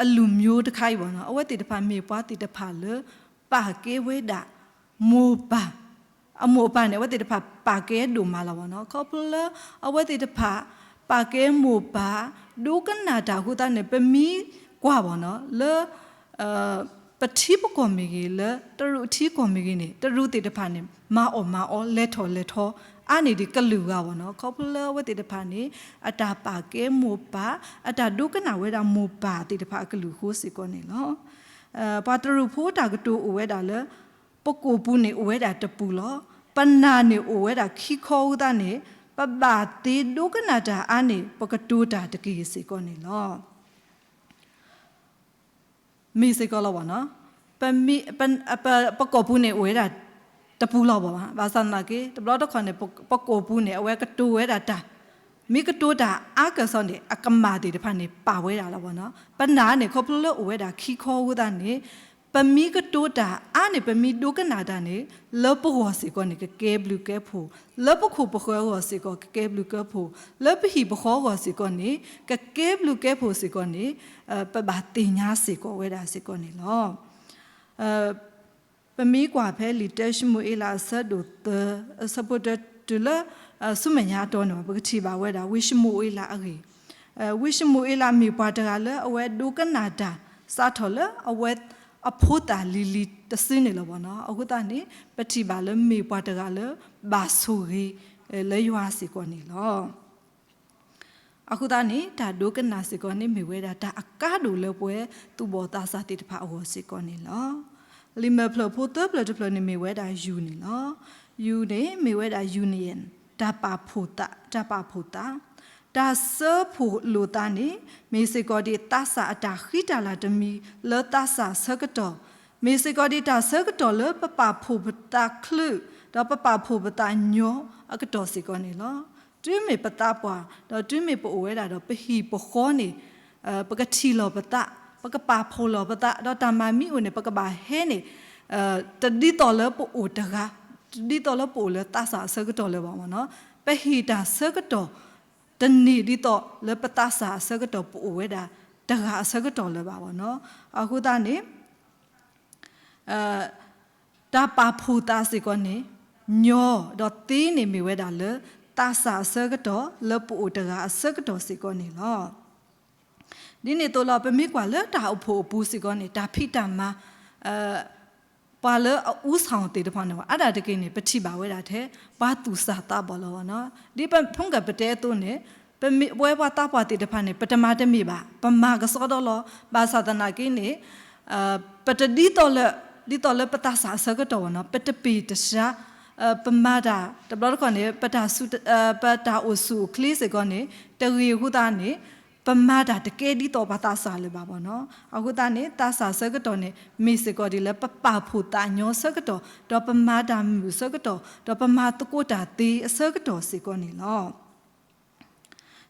အလူမျိုးတခါအံၤဘၣ်နီၤ, အဝဲသ့ၣ်တဖၣ်မ့ၢ်ပှၤသ့ၣ်တဖၣ်လၢ ပာ်ကဲဝဲဒၣ် မိၢ်ပၢ်, အမိၢ်အပၢ်န့ၣ် အဝဲသ့ၣ်တဖၣ်ပာ်ကဲဒိၣ်မးလီၤဘၣ်နီၤ. ခီဖျိလၢအဝဲသ့ၣ်တဖၣ် ပာ်ကဲမိၢ်ပၢ် ဒိကနၣ်တၢ်အဃိသတးန့ၣ် ပမ့ၢ်ကွၢ်ဘၣ်နီၤ လၢ ပထံပကီၢ်မ့ၢ်ဂ့ၤ လၢတရူးထံကီၢ်မ့ၢ်ဂ့ၤန့ၣ် တရူးသ့ၣ်တဖၣ်န့ၣ် မၤအီၣ်မၤအီ လဲၤထီၣ်လဲၤထီ အါန့ၢ်ဒံးကလုာ်ဂၤဘၣ်နီၤ. ခီဖျိလၢအဝဲသ့ၣ်တဖၣ်န့ၣ် အတၢ်ပာ်ကဲမိၢ်ပၢ် အတၢ်ဒိကနၣ်ဝဲဒၣ်မိၢ်ပၢ်သ့ၣ်တဖၣ်အကလုၢ်အဃိစ့ၢ်ကီးန့ၣ်လီၤ. ပှၤတရူးဖိတၢ်ကတိၤအိၣ်ဝဲဒၣ်လၢ ပကိာ်ပူၤန့ၣ်အိၣ်ဝဲဒၣ်တပူၤလီၤ. ပနၢ်န့ၣ်အိၣ်ဝဲဒၣ်ခံခီအဃိသတးန့ၣ် ပဘၣ်သ့ဒိကနၣ်တၢ်အါန့ၢ် ပကတိၤတၢ်တက့ၢ်စ့ၢ်ကီးန့ၣ်လီၤ. မ့ၢ်စ့ၢ်ကီးလီၤဘၣ်နီၤ. ပမ့ၢ် ပ ပ ပကိာ်ပူၤန့ၣ်အိၣ်ဝဲဒၣ် တပူၤလီၢ်ဘၣ်ဘၣ်. ဘၣ်ဆၣ်သနာ်က့ တဘျီတခီၣ်န့ၣ် ပ ပကိာ်ပူၤန့ၣ် အဝဲကတိၤဝဲဒၣ်တၢ်, မ့ၢ်ကတိၤတၢ်အါကစီၣ်န့ၣ် အကမၣ်သ့ၣ်တဖၣ်န့ၣ် ပာ်ဝဲဒၣ်လီၤဘၣ်နီၤ. ပနၢ်န့ၣ် ခီဖျိလၢအိၣ်ဝဲဒၣ်ခံခီအဃိသတးန့ၣ် ပမ့ၢ်ကတိၤတၢ်အါန့ၣ် ပမ့ၢ်ဒိကနၣ်တၢ်န့ၣ် လၢပဂီၢ်စ့ၢ်ကီးန့ၣ် ကကဲဘျုးကဲဖှိၣ်, လၢပခိၣ်ပဃၢၤအဂီၢ်စ့ၢ်ကီး ကကဲဘျုးကဲဖှိၣ်, လၢပဟံၣ်ပဃီအဂီၢ်စ့ၢ်ကီးန့ၣ် ကကဲဘျုးကဲဖှိၣ်စ့ၢ်ကီးန့ၣ် ပဘၣ်သ့ၣ်ညါစ့ၢ်ကီးဝဲဒၣ်စ့ၢ်ကီးန့ၣ်လီၤ. ပမ့ၢ်ကွၢ်ဖဲလံာ်တၢၡမူၤအ့လးအဆၢဒိၣ်သၢ အဆၢဖိတၢတုၤလၢ ဆူမဲာ်ညါအတီၤန့ၣ် ပကထံၣ်ဘၣ်ဝဲဒၣ် ဝံၡမူၤအ့လးအဂ့ၢ်, ဝံၡမူၤအ့လးမ့ၢ်ပှၤတဂၤလၢအဝဲဒိကနၣ်တၢ် စးထီၣ်လၢအဝဲအဖိသၣ်လံၤလံၤတစုန့ၣ်လီၤဘၣ်နီၤ. အဃိသတးန့ၣ် ပထံၣ်ဘၣ်လၢမ့ၢ်ပှၤတဂၤလၢ ဘၣ်ဆိၣ်ဂ့ၤ လၢယွၤစ့ၢ်ကီးန့ၣ်လီၤ. အဃိသတးန့ၣ် တၢ်ဒိကနၣ်စ့ၢ်ကီးန့ၣ် မ့ၢ်ဝဲဒၣ်တၢ်အကါဒိၣ်လၢပဝဲသူၣ်ဘီၣ်သးစၢ်သ့ၣ်တဖၣ်အဂီၢ်စ့ၢ်ကီးန့ၣ်လီၤ. လံာ်မဲာ်ဖျၢၣ်ဖိသၢဖျၢၣ်တဖျၢၣ်န့ၣ်မ့ၢ်ဝဲဒၣ် ယူ န့ၣ်လီၤ. ယူ န့ၣ် မ့ၢ်ဝဲဒၣ် union တၢ်ပာ်ဖှိၣ်သး, တၢ်ပာ်ဖှိၣ်သး, တၢ်စၢဖှိၣ်လိာ်သးန့ၣ် မ့ၢ်စ့ၢ်ကီးဒ်သးစၢ်အတၢ်ဃံတၢ်လၤတမံၤလၢသးစၢ်အဆၢကတီၢ်, မ့ၢ်စ့ၢ်ကီးဒ်တၢ်ဆၢကတီၢ်လၢပပာ်ဖှိၣ်ပသးချုး ဒီးပပာ်ဖှိၣ်ပသးညီအကတီၢ်စ့ၢ်ကီးန့ၣ်လီၤ. တုၤမ့ၢ်ပသးပှၢ် ဒီးတုၤမ့ၢ်ပအိၣ်ဝဲဒၣ်ဒီးပဟံၣ်ပဃီန့ၣ် ပကထံၣ်လီၤပသး, ပကပာ်ဖှိၣ်လီၤပသး, ဒီးတၢ်မၤမံအိၣ်န့ၣ် ပကဘၣ်ဟဲန့ၣ် တဒ်သိးလၢပအိၣ်တဂၤ, တဒ်သိးလၢပအိၣ်လၢသးစၢ်အဆၢကတီၢ်လၢၤဘၣ်မ့ၢ်နီၤ. ပဟ့ၣ်တၢ်ဆၢကတီၢ် တန့ၢ်ဒ်သိးလၢပသးစၢ်အဆၢကတီၢ် ပအိၣ်ဝဲဒၣ်တဂၤအဆၢကတီၢ်လၢၤဘၣ်မ့ၢ်နီၤ. အဃိသတးန့ၣ် တၢ်ပာ်ဖှိၣ်သးစ့ၢ်ကီးန့ၣ် ညီ ဒီးသ့န့ၣ်မ့ၢ်ဝဲဒၣ်လၢ သးစၢ်အဆၢကတီၢ် လၢပအိၣ်တဂၤအဆၢကတီၢ်စ့ၢ်ကီးန့ၣ်လီၤ. ဒ်န့ၣ်အသိးလီၤ ပမ့ၢ်ကွၢ်လၢတၢ်အိၣ်ဖှိၣ်အပူၤစ့ၢ်ကီးန့ၣ် တၢ်ဖံးတၢ်မၤ ပှၤလၢအအူစီၣ်သ့ၣ်တဖၣ်န့ၣ် အါဒၣ်တက့ၢ်န့ၣ် ပထံၣ်ဘၣ်ဝဲဒၣ်ထဲ ပှၤသူၣ်စၢ်သးဘီၣ်လီၤနီၤ. ဒ်ပဖုကပတဲအသိးန့ၣ် ပဝဲပှၤသးပှၢ်သ့ၣ်တဖၣ်န့ၣ် ပတမၤတမ့ၢ်ဘၣ်, ပမၤကစီဒီလီၤ. ဘၣ်ဆၣ်သနာ်က့န့ၣ် ပတဒ်သိးလၢ ဒ်သိးလၢပသးစၢ်အဆၢကတီၢ်ဘၣ်နီၤ, ပတပ့ၢ်တစှၤ, ပမၤတၢ် တဘျီတခီၣ်န့ၣ် ပတၢ် ပတၢ်အိၣ်ဆူၣ်အိၣ်ချ့စ့ၢ်ကီးန့ၣ် တဂ့ၤအဃိသတးန့ၣ် ပမၤတၢ်တကဲဒ်သိးပှၤသးစၢ်လၢၤဘၣ်ဘၣ်နီၤ. အဃိသတးန့ၣ် သးစၢ်ဆၢကတီၢ်န့ၣ် မ့ၢ်စ့ၢ်ကီးဒ်လၢပပာ်ဖှိၣ်သးညီဆၢကတီၢ်, ဒီးပမၤတၢ်မုာ်ဆၢကတီၢ်, ဒီးပမၤသကိးတၢ်သ့အဆၢကတီၢ်စ့ၢ်ကီးန့ၣ်လီၤ.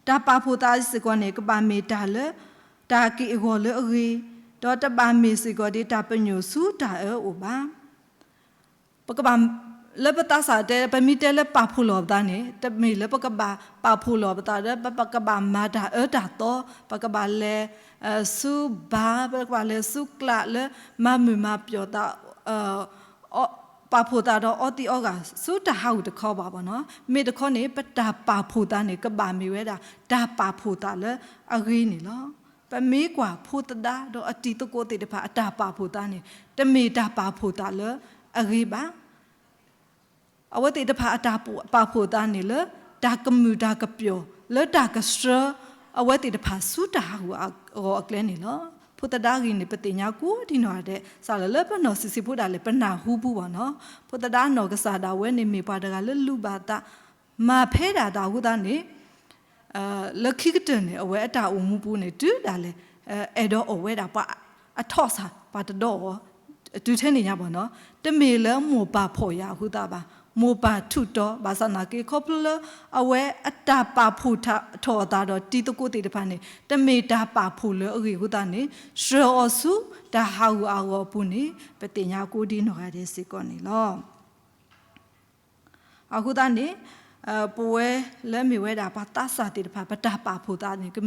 တၢ်ပာ်ဖှိၣ်သးစ့ၢ်ကီးန့ၣ် ကဘၣ်မ့ၢ်တၢ်လၢ တၢ်က့ၢ်အဂီၤလၢအဂ့ၤ, ဒီးတဘၣ်မ့ၢ်စ့ၢ်ကီးဒ်တၢ်ပညိၣ်ဆူတၢ်အၢအိၣ်ဘၣ်. ပကဘၣ် လၢပသးစၢ်တဲ ပမ့ၢ်တဲလၢပာ်ဖှိၣ်လီၤပသးန့ၣ် တမ့ၢ်လၢပကဘၣ်ပာ်ဖှိၣ်လီၤပသးဒီး ပကဘၣ်မၤတၢ်အၢတၢ်သီ, ပကဘၣ်လဲၤဆူဘၤ, ပကဘၣ်လဲၤဆူကျးလၢ မၤမုာ်မၤပျီၣ်သး ပာ်ဖှိၣ်သးဒီးအီသံးအီဂၤ ဆူတၢ်ဟးဂူာ်တခီဘၣ်ဘၣ်နီၤ. မ့ၢ်တခီန့ၣ် ပတၢ်ပာ်ဖှိၣ်သးန့ၣ် ကဘၣ်မ့ၢ်ဝဲဒၣ် တၢ်ပာ်ဖှိၣ်သးလၢအဂ့ၤန့ၣ်လီၤ. ပမ့ၢ်ကွၢ်ဖိသဒါဒီးအတံၤသကိးသ့ၣ်တဖၣ်အတၢ်ပာ်ဖှိၣ်သးန့ၣ် တမ့ၢ်တၢ်ပာ်ဖှိၣ်သးလၢအဂ့ၤဘၣ်. အဝဲသ့ၣ်တဖၣ်အတၢ်ပာ်ဖှိၣ်သးန့ၣ်လၢ တၢ်ကမုာ်တၢ်ကပျီၣ် လၢတၢ်ကဆှၢ အဝဲသ့ၣ်တဖၣ်ဆူတၢ်ဟးဂူာ်အဂီၢ်အကျဲန့ၣ်လီၤ. ဖိသဒါဂ့ၢ်န့ၣ် ပသ့ၣ်ညါကိးဒံနီၢ်ဂၤဒဲး စးလၢလၢပနီၢ်ဆံးဆံးဖိဒၣ်လဲာ် ပနၢ်ဟူပူၤဘၣ်နီၤ. ဖိသဒါနီၢ်ကစၢ်ဒၣ်ဝဲန့ၣ် မ့ၢ်ပှၤတဂၤလၢလူၤဘၣ်သး မၤဖဲဒၣ်သးအဃိသတးန့ၣ် လၢခံကတၢၢ်န့ၣ် အဝဲအတၢ်အိၣ်မူပူၤန့ၣ် တုၤဒၣ်လဲာ် အဲၣ်ဒိးအီၣ်ဝဲဒၣ်ပှၤအထီၣ်စၢ် ပှၤတဒီအီၤ တုၤထဲန့ၣ်ညါဘၣ်နီၤ. တမ့ၢ်လၢမိၢ်ပၢ်ဖှီၣ်ယာ်အဃိသတးဘၣ်, မိၢ်ပၢ်ထူးတီၤ ဘၣ်ဆၣ်သနာ်က့ ခီဖျိလၢအဝဲအတၢ်ပာ်ဖှိၣ်ထီၣ်အသးဒီးတံၤသကိးသ့ၣ်တဖၣ်န့ၣ် တမ့ၢ်တၢ်ပာ်ဖှိၣ်လၢအဂ့ၤအဃိသတးန့ၣ် ဆှၢအီၤဆူတၢ်ဟးဂူာ်အဂီၢ်အပူၤန့ၣ် ပသ့ၣ်ညါကိးဒံနီၢ်ဂၤဒဲးစ့ၢ်ကီးန့ၣ်လီၤ. အဃိသတးန့ၣ် ပဝဲလၢမ့ၢ်ဝဲဒၣ်ပှၤသးစၢ်သ့ၣ်တဖၣ် ပတၢ်ပာ်ဖှိၣ်သးန့ၣ် က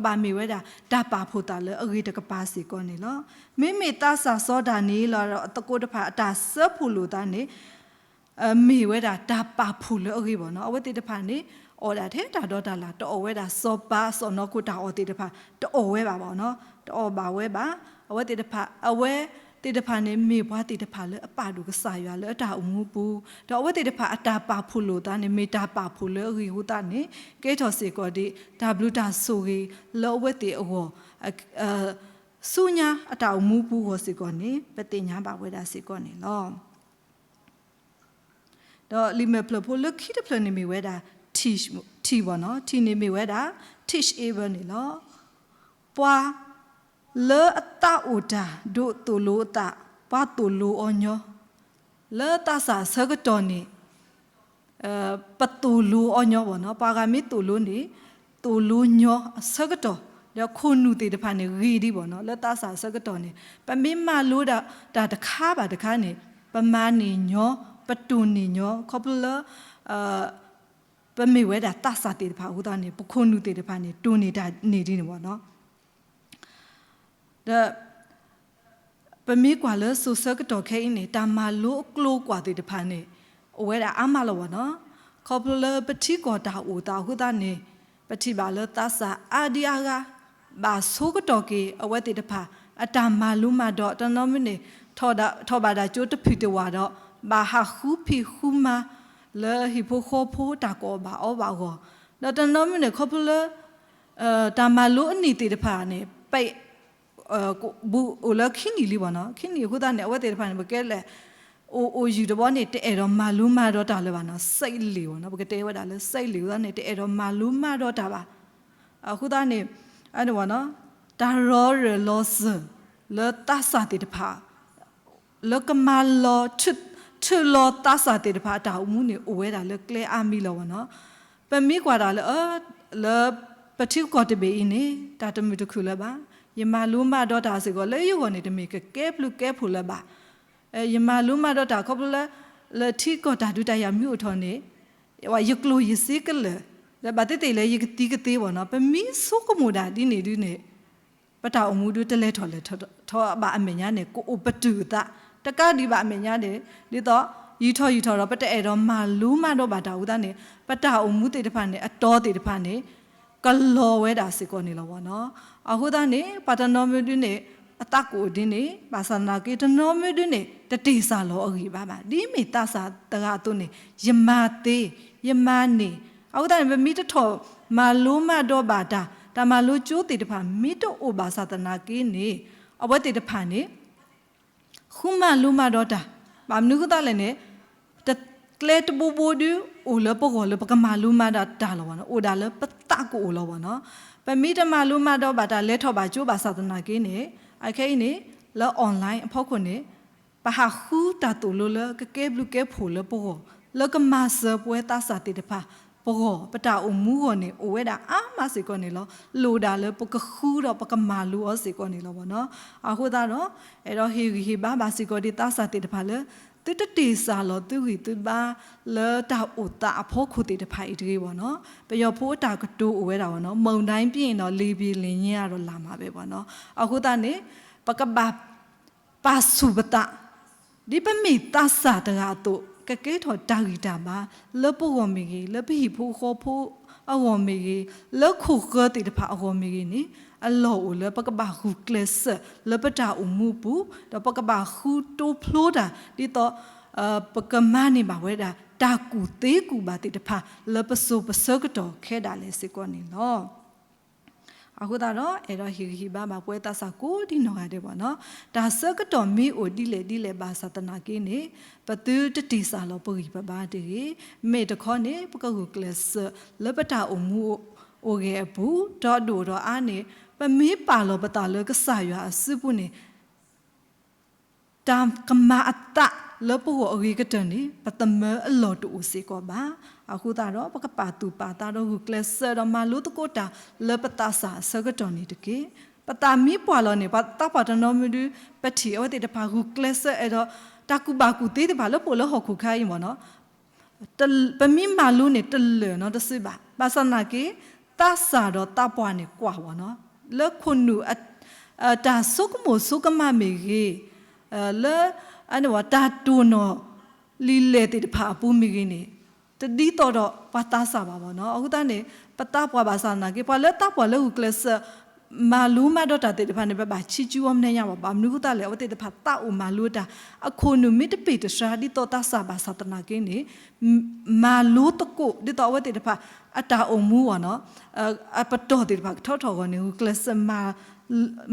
ဘၣ်မ့ၢ်ဝဲဒၣ် တၢ်ပာ်ဖှိၣ်သးလၢအဂ့ၤတကပၤစ့ၢ်ကီးန့ၣ်လီၤ. မ့မ့ၢ်သးစၢ်စီၤဒၤနံးယ့လးဒီးအသကိးတဖၣ် အတၢ်စၢဖှိၣ်လိာ်သးန့ၣ် မ့ၢ်ဝဲဒၣ်တၢ်ပာ်ဖှိၣ်လၢအဂ့ၤဘၣ်နီၤ. အဝဲသ့ၣ်တဖၣ်န့ၣ် အီၣ်ဒၣ်ထဲတၢ်ဒီးတၢ်လၢ် တအီၣ်ဝဲဒၣ်စီၤပၤစီၤနီၢ်ခိၣ်တၢ်အီၣ်သ့ၣ်တဖၣ် တအီၣ်ဝဲဘၣ်ဘၣ်နီၤ, တအီၣ်ဘၣ်ဝဲဘၣ်. အဝဲသ့ၣ်တဖၣ် အဝဲသ့ၣ်တဖၣ်န့ၣ် မ့ၢ်ပှၤသ့ၣ်တဖၣ်လၢအပာ်ဒိၣ်ကစၢ်ယွၤလၢအတၢ်အိၣ်မူပူၤ, ဒီးအဝဲသ့ၣ်တဖၣ်အတၢ်ပာ်ဖှိၣ်လိာ်သးန့ၣ် မ့ၢ်တၢ်ပာ်ဖှိၣ်လၢအဂ့ၤအဃိသတးန့ၣ် ကဲထီၣ်စ့ၢ်ကီးဒ် တၢ်ဘျုးတၢ်ဆိၣ်ဂ့ၤလၢအဝဲသ့ၣ်အဂီၢ် ဆူညါအတၢ်အိၣ်မူပူၤအဂီၢ်စ့ၢ်ကီးန့ၣ် ပသ့ၣ်ညါဘၣ်ဝဲဒၣ်စ့ၢ်ကီးန့ၣ်လီၤ. ဒီးလံာ်မဲာ်ဖျၢၣ်ဖိလၢခံတဖျၢၣ်န့ၣ်မ့ၢ်ဝဲဒၣ် ထံၣ် ထံၣ်ဘၣ်နီၤ, ထံၣ်န့ၣ်မ့ၢ်ဝဲဒၣ် ထံၣ်အ့ဘၢန့ၣ်လီၤ. ပှၤလၢအသးအိၣ်တၢ်ဒိးသိၣ်လိအသး, ပှၤသိၣ်လိအီၤညီ လၢသးစၢ်အဆၢကတီၢ်န့ၣ် ပသိၣ်လိအီၤညီဘၣ်နီၤ, ပှၤဂၤမ့ၢ်သိၣ်လိန့ၣ် သိၣ်လိညီအဆၢကတီၢ် ဒီးခိၣ်နူာ်သ့ၣ်တဖၣ်န့ၣ် ဂ့ၤဒံးဘၣ်နီၤ, လၢသးစၢ်အဆၢကတီၢ်န့ၣ် ပမ့ၢ်မၤလိဒၣ်တၢ်တခါဘၣ်တခါန့ၣ် ပမၤန့ၢ်ညီ ပတိၢ်န့ၢ်ညီ ခီဖျိလၢ ပမ့ၢ်ဝဲဒၣ်သးစၢ်သ့ၣ်တဖၣ်အဃိသတးန့ၣ် ပခိၣ်နူာ်သ့ၣ်တဖၣ်န့ၣ် တိၢ်န့ၢ်တၢ်န့ၢ်ဒ်န့ၣ်ဘၣ်နီၤ. ဒီး ပမ့ၢ်ကွၢ်လၢစိၤဆၢကတီၢ်ခဲအံၤန့ၣ် တၢ်မၤလိအကျိၤကွၢ်သ့ၣ်တဖၣ်န့ၣ် အိၣ်ဝဲဒၣ်အါမးလီၤဘၣ်နီၤ. ခီဖျိလၢပထံကီၢ်တၢ်အိၣ်သးအဃိသတးန့ၣ် ပထံၣ်ဘၣ်လၢသးစၢ်အါဒံအါဂၤ ဘၣ်ဆိကတီၢ်က့ၤအဝဲသ့ၣ်တဖၣ် အတၢ်မၤလိမၤဒိး တနီၤမ့ၢ်န့ၣ် ထီၣ်ဘၣ်တၢ်ကၠိတဖုၣ်တဝၢ်ဒီး ဘၣ်ဟးဃုဖံးဃုမၤ လၢဟံၣ်ဖိဃီဖိတၢ်ကိးဘၣ်အီဘၣ်အဂီၢ်, ဒီးတနီၤမ့ၢ်န့ၣ် ခီဖျိလၢ တၢ်မၤလိအနံၣ်သ့ၣ်တဖၣ်န့ၣ် ပ ဘူးအိၣ်လၢခံနံၣ်လံဘၣ်နီၤ, ခံနံၣ်အဃိသတးန့ၣ် အဝဲသ့ၣ်တဖၣ်န့ၣ် ပကဲလဲၣ် အိၣ်အိၣ်ယုၢ်တဘျီန့ၣ် တအဲၣ်ဒိးမၤလိမၤဒိးတၢ်လၢၤဘၣ်နီၤ, စဲးလ့ၣ်ဘၣ်နီၤ, ပကတဲဝဲဒၣ်လၢစဲးလ့ၣ်အဃိသတးန့ၣ် တအဲၣ်ဒိးမၤလိမၤဒိးတၢ်ဘၣ်. အဃိသတးန့ၣ် တၢ်လီၤရၢၢ်လီၤစၢၤလၢသးစၢ်သ့ၣ်တဖၣ် လၢကမၤလီၤ ထုးလီၤသးစၢ်သ့ၣ်တဖၣ်အတၢ်အိၣ်မူန့ၣ် အိၣ်ဝဲဒၣ်လၢကျဲအါမံၤလီၤဘၣ်နီၤ. ပမ့ၢ်ကွၢ်တၢ်လၢ လၢပထံကီၢ်တဘ့ၣ်အံၤန့ၣ် တၢ်တမုာ်တခုၣ်လၢၤဘၣ်. ယမၤလိမၤဒိးတၢ်စ့ၢ်ကီးလၢယဂီၢ်န့ၣ် တမ့ၢ်ကကဲဘျုးကဲဖှိၣ်လၢၤဘၣ်. ယမၤလိမၤဒိးတၢ်ခီဖျိလၢ လၢထံကီၢ်တၢ်ဒုးတၢ်ယၤမ့ၢ်အိၣ်ထီၣ်န့ၣ် ယကျိၣ်ယစ့ကလၢာ် လၢဘၣ်သ့ၣ်သ့ၣ်လၢယကသံကသ့ဘၣ်နီၤ. ပမ့ၢ်ဆိကမိၣ်ဒၣ်ဒ်န့ၣ်ဒ်န့ၣ် ပတၢ်အိၣ်မူဒုးတလဲၤထီၣ်လဲၤထီဘၣ်အမဲာ်ညါန့ၣ် ကအိၣ်ပတုာ်အသး တကးဒံးဘၣ်အမဲာ်ညါန့ၣ် ဒ်သိး ယံာ်ထီၣ်ယံာ်ထီၣ်ဒီး ပတအဲၣ်ဒိးမၤလိမၤဒိးဘၣ်တၢ်အဃိသတးန့ၣ် ပတၢ်အိၣ်မူသ့ၣ်တဖၣ်န့ၣ် အတီသ့ၣ်တဖၣ်န့ၣ် ကလီၤဝဲဒၣ်စ့ၢ်ကီးန့ၣ်လီၤဘၣ်နီၤ. အဃိသတးန့ၣ် ပှၤတနီၤမ့ၢ်ဒုးန့ၣ် အသးကအိၣ်ဒ်န့ၣ် ဘၣ်ဆၣ်သနာ်က့ တနီၤမ့ၢ်ဒုးန့ၣ် တတ့ၢ်စၢ်လီၤအဂံၢ်ဘါဘၣ်. ဒ်မ့ၢ်သးစၢ်တဂၤအသိးန့ၣ် ယမၤသ့ ယမၤန့ၢ် အဃိသတးန့ၣ် ပမ့ၢ်တထီၣ်မၤလိမၤဒိးဘၣ်တၢ် တၢ်မၤလိကၠိသ့ၣ်တဖၣ်မ့ၢ်တအိၣ်ဘၣ်ဆၣ်သနာ်က့န့ၣ် အဝဲသ့ၣ်တဖၣ်န့ၣ် ဃုမၤလိမၤဒိးတၢ် ဘၣ်မနုၤအဃိသတးလဲၣ်န့ၣ် ကျဲတဘိဘိဒုး အိၣ်လၢပဂီၢ်လၢပကမၤလိမၤဒိးတၢ်လီၤဘၣ်နီၤ, အိၣ်ဒၣ်လၢပသးကအိၣ်လီၤဘၣ်နီၤ. ပမ့ၢ်တမၤလိမၤဒိးဘၣ်တၢ်လဲၤထီၣ်ဘၣ်ကၠိဘၣ်ဆၣ်သနာ်က့န့ၣ် အခဲအံၤန့ၣ် လၢ online အဖီခိၣ်န့ၣ် ပဟးဃုတၢ်သိၣ်လိလၢကကဲဘျုးကဲဖှိၣ်လၢပဂီၢ် လၢကမၤစၢၤပဝဲသးစၢ်သ့ၣ်တဖၣ် ပဂီၢ် ပတၢ်အိၣ်မူအဂီၢ်န့ၣ် အိၣ်ဝဲဒၣ်အါမးစ့ၢ်ကီးန့ၣ်လီၤ. လိၣ်ဒၣ်လၢပကဃုဒီးပကမၤလိအီၤစ့ၢ်ကီးန့ၣ်လီၤဘၣ်နီၤ. အဃိသတးဒီး အဲၣ်ဒိးဟ့ၣ်ဂံၢ်ဟ့ၣ်ဘါဘၣ်စ့ၢ်ကီးဒ်သးစၢ်သ့ၣ်တဖၣ်လၢ သုတတ့ၢ်စၢ်လီၤသုဂံၢ်သုဘါလၢတၢ်အိၣ်သးအဖီခိၣ်သ့ၣ်တဖၣ်အံၤတဂ့ၤဘၣ်နီၤ. ပယီၤဖိအတၢ်ကတိၤအိၣ်ဝဲဒၣ်ဘၣ်နီၤ, မုန်တိုင်းပြီးရင်တော့ လေပြေလည်ညံ့ရတော့လာမှာပဲ ဘၣ်နီၤ. အဃိသတးန့ၣ် ပကဘၣ် ပာ်ဆူၣ်ပသး ဒ်ပမ့ၢ်သးစၢ်တဂၤအသိး ကကဲထီၣ်တၢ်ဂံၢ်တၢ်ဘါ လၢပဂီၢ်မ့ၢ်ဂ့ၤ, လၢပဟံၣ်ဖိဃီဖိအဂီၢ်မ့ၢ်ဂ့ၤ, လၢခိၣ်ဃၢၤသ့ၣ်တဖၣ်အဂီၢ်မ့ၢ်ဂ့ၤန့ၣ် အလီၢ်အိၣ်လၢပကဘၣ်ဂုာ်ကျဲးစၢးလၢပတၢ်အိၣ်မူအပူၤ, ဒီးပကဘၣ်ဃုတိဖျိတၢ် ဒ်သိး ပကမၤန့ၢ်ဘၣ်ဝဲဒၣ် တၢ်ကူၣ်သ့ကူၣ်ဘၣ်သ့ၣ်တဖၣ် လၢပစိၤပဆၢကတီၢ်ခဲဒၣ်လဲာ်စ့ၢ်ကီးန့ၣ်လီၤ. အဃိသတးဒီး အဲၣ်ဒိးဟ့ၣ်ဂံၢ်ဟ့ၣ်ဘါဘၣ်ပဝဲသးစၢ်ကိးဒံနီၢ်ဂၤဒဲးဘၣ်နီၤ, တၢ်ဆၢကတီၢ်မ့ၢ်အိၣ်ဒ်လဲၣ်ဒ်လဲၣ်ဘၣ်ဆၣ်သနာ်က့န့ၣ် ပသုတတ့ၢ်စၢ်လီၤပဂံၢ်ပဘါတဂ့ၤ. မ့ၢ်တခီန့ၣ် ပကဂုာ်ကျဲးစၢးလၢပတၢ်အိၣ်မူအိၣ်ဂဲၤအပူၤ, ဒီးဒိၣ်ဒီးအါန့ၣ် ပမ့ၢ်ပာ်လီၤပသးလၢကစၢ်ယွၤအစုပူၤန့ၣ် တၢ်ကမၤအသးလၢပဂီၢ်အဂ့ၤကတၢၢ်န့ၣ် ပသမၢအလီၢ်တအိၣ်စ့ၢ်ကီးဘၣ်. အဃိသတးဒီး ပကပာ်သူၣ်ပာ်သးဒီးဂုာ်ကျဲးစၢးဒီးမၤလိသကိးတၢ်လၢပသးစၢ်အဆၢကတီၢ်န့ၣ်တက့ၢ်. ပသးမ့ၢ်ပှၢ်လီၤန့ၣ် ပှၤသးပှၢ်တနီၤမ့ၢ်ဒုး ပထံၣ်အဝဲသ့ၣ်တဖၣ်ဂုာ်ကျဲးစၢးအဲၣ်ဒိး တၢ်ကူၣ်ဘၣ်ကူၣ်သ့သ့ၣ်တဖၣ်လၢပအိၣ်လၢဟီၣ်ခိၣ်ခါအံၤမ့ၢ်နီၤ ပမ့ၢ်မၤလိန့ၣ် တလၢာ်နီတစုဘၣ်. ဘၣ်ဆၣ်သနာ်က့ သးစၢ်ဒီးသးပှၢ်န့ၣ်ကွၢ်ဝဲနီၤ, လၢခိၣ်နူာ် တၢ်ဆိကမိၣ်ဆိကမးမ့ၢ်ဂ့ၤ, လၢ တၢ်တိၢ်နီၣ်လံာ်လဲၢ်သ့ၣ်တဖၣ်အပူၤမ့ၢ်ဂ့ၤန့ၣ် တဒ်သိးဒီးပှၤသးစၢ်ဘၣ်ဘၣ်နီၤ. အဃိသတးန့ၣ် ပသးပှၢ်ဘၣ်ဆၣ်သနာ်က့ ပှၤလၢသးပှၢ်လၢဂုာ်ကျဲးစၢး မၤလိမၤဒိးတၢ်သ့ၣ်တဖၣ်န့ၣ် ပဘၣ်ဆံးကၠူအီၤမဲာ်ညါဘၣ်. ဘၣ်မနုၤအဃိသတးလဲၣ် အဝဲသ့ၣ်တဖၣ်သးအိၣ်မၤလိတၢ် အခိၣ်နူာ်မ့ၢ်တပ့ၢ်တဆှါဒ်သိးသးစၢ်ဘၣ်ဆၣ်သနာ်က့န့ၣ် မၤလိသကိး ဒ်သိးအဝဲသ့ၣ်တဖၣ် အတၢ်အိၣ်မူအဂီၢ်နီၤ အပတီၢ်သ့ၣ်တဖၣ်ကထီထီၣ်အဂီၢ်န့ၣ် ဂုာ်ကျဲးစၢး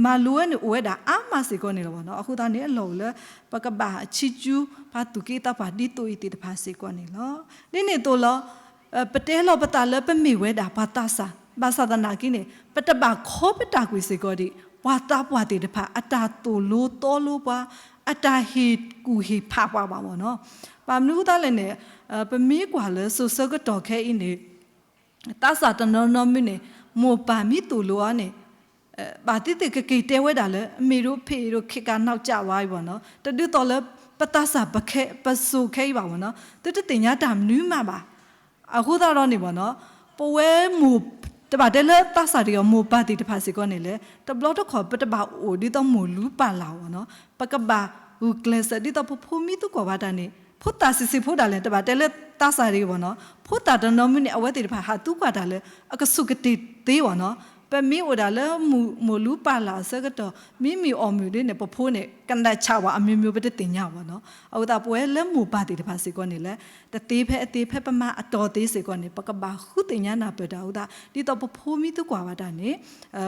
မၤလိဝဲန့ၣ် အိၣ်ဝဲဒၣ်အါမးစ့ၢ်ကီးန့ၣ်လီၤဘၣ်နီၤ. အဃိသတးန့ၣ် အလီၢ်အိၣ်လၢ ပကဘၣ်ဆံးကၠူ ပှၤသူၣ်က့သးပှၢ်ဒ်သိးအံၤသ့ၣ်တဖၣ်စ့ၢ်ကီးန့ၣ်လီၤ. ဒ်န့ၣ်အသိးလီၤ ပတဲလီၤပသးလၢပမ့ၢ်ဝဲဒၣ်ပှၤသးစၢ် ဘၣ်ဆၣ်သနာ်က့န့ၣ် ပတဘၣ်ခီပတာ်ကွံာ်စ့ၢ်ကီးဒံး ပှၤသးပှၢ်သ့ၣ်တဖၣ် အတၢ်သိၣ်လိသီလိပှၤ အတၢ်ဟ့ၣ်ကူၣ်ဟ့ၣ်ဖးပှၤဘၣ်မ့ၢ်နီၤ. ဘၣ်မနုၤအဃိသတးလဲၣ်န့ၣ် ပမ့ၢ်ကွၢ်လၢစိၤဆၢကတီၢ်ခဲအံၤန့ၣ် သးစၢ်တနီၤနီၤမုၢ်န့ၣ် မိၢ်ပၢ်မ့ၢ်သိၣ်လိအီၤန့ၣ် ဘၣ်သ့ၣ်သ့ၣ်ကက့ၤတဲဝဲဒၣ်လၢ အမ့ၢ်ဒိၣ်ဖ့ၣ်ဒိၣ် ခဲကနၣ်ကၢ်ဝါအံၤဘၣ်နီၤ. တဒ်သိးလၢ ပသးစၢ်ပခဲ ပစိၤခဲအံၤဘၣ်မ့ၢ်နီၤ. သုတသ့ၣ်ညါတၢ်မနုၤမးဘၣ်. အဃိသတးဒီးန့ၣ်ဘၣ်နီၤ ပဝဲမိၢ် တဘၣ်တဲလၢသးစၢ်တဂ့ၤအီၤ မိၢ်ပၢ်သ့ၣ်တဖၣ်စ့ၢ်ကီးန့ၣ်လဲၣ် တဘျီတခီၣ် ပတဘၣ်အိၣ်ဒ်သိးမိၢ်လူၤပၢ်လၢ်ဘၣ်နီၤ. ပကဘၣ်ဂုာ်ကျဲးစၢးဒ်သိးပဖိမ့ၢ်သံကွၢ်ဘၣ်တၢ်န့ၣ် ဖိသၣ်ဆံးဆံးဖိဒၣ်လဲာ် တဘၣ်တဲလၢသးစၢ်တဂ့ၤဘၣ်နီၤ. ဖိသၣ်တနီၤမုၢ်န့ၣ် အဝဲသ့ၣ်တဖၣ်ဟးသံကွၢ်တၢ်လၢ အကဆူးကတ့ၢ်သ့ဘၣ်နီၤ. ပမ့ၢ်အိၣ်ဒၣ်လၢမိၢ်လူၤပၢ်လၢ်အဆၢကတီၢ် မ့မ့ၢ်အီၣ်မုၢ်ဒ်န့ၣ် ပဖိန့ၣ် ကနၣ်ဆၣ်ဝဲအမျိုးမျိုး ပတသ့ၣ်ညါဘၣ်နီၤ. အဃိသတး ပဝဲလၢမိၢ်ပၢ်သ့ၣ်တဖၣ်စ့ၢ်ကီးန့ၣ်လဲၣ် တသ့ဖဲအသ့ ဖဲပမၤအတီၤသ့စ့ၢ်ကီးန့ၣ် ပကဘၣ်ဃုသ့ၣ်ညါနၢ်ပၢၢ်တၢ်အဃိသတး ဒ်သိးပဖိမ့ၢ်သံကွၢ်ဘၣ်တၢ်န့ၣ်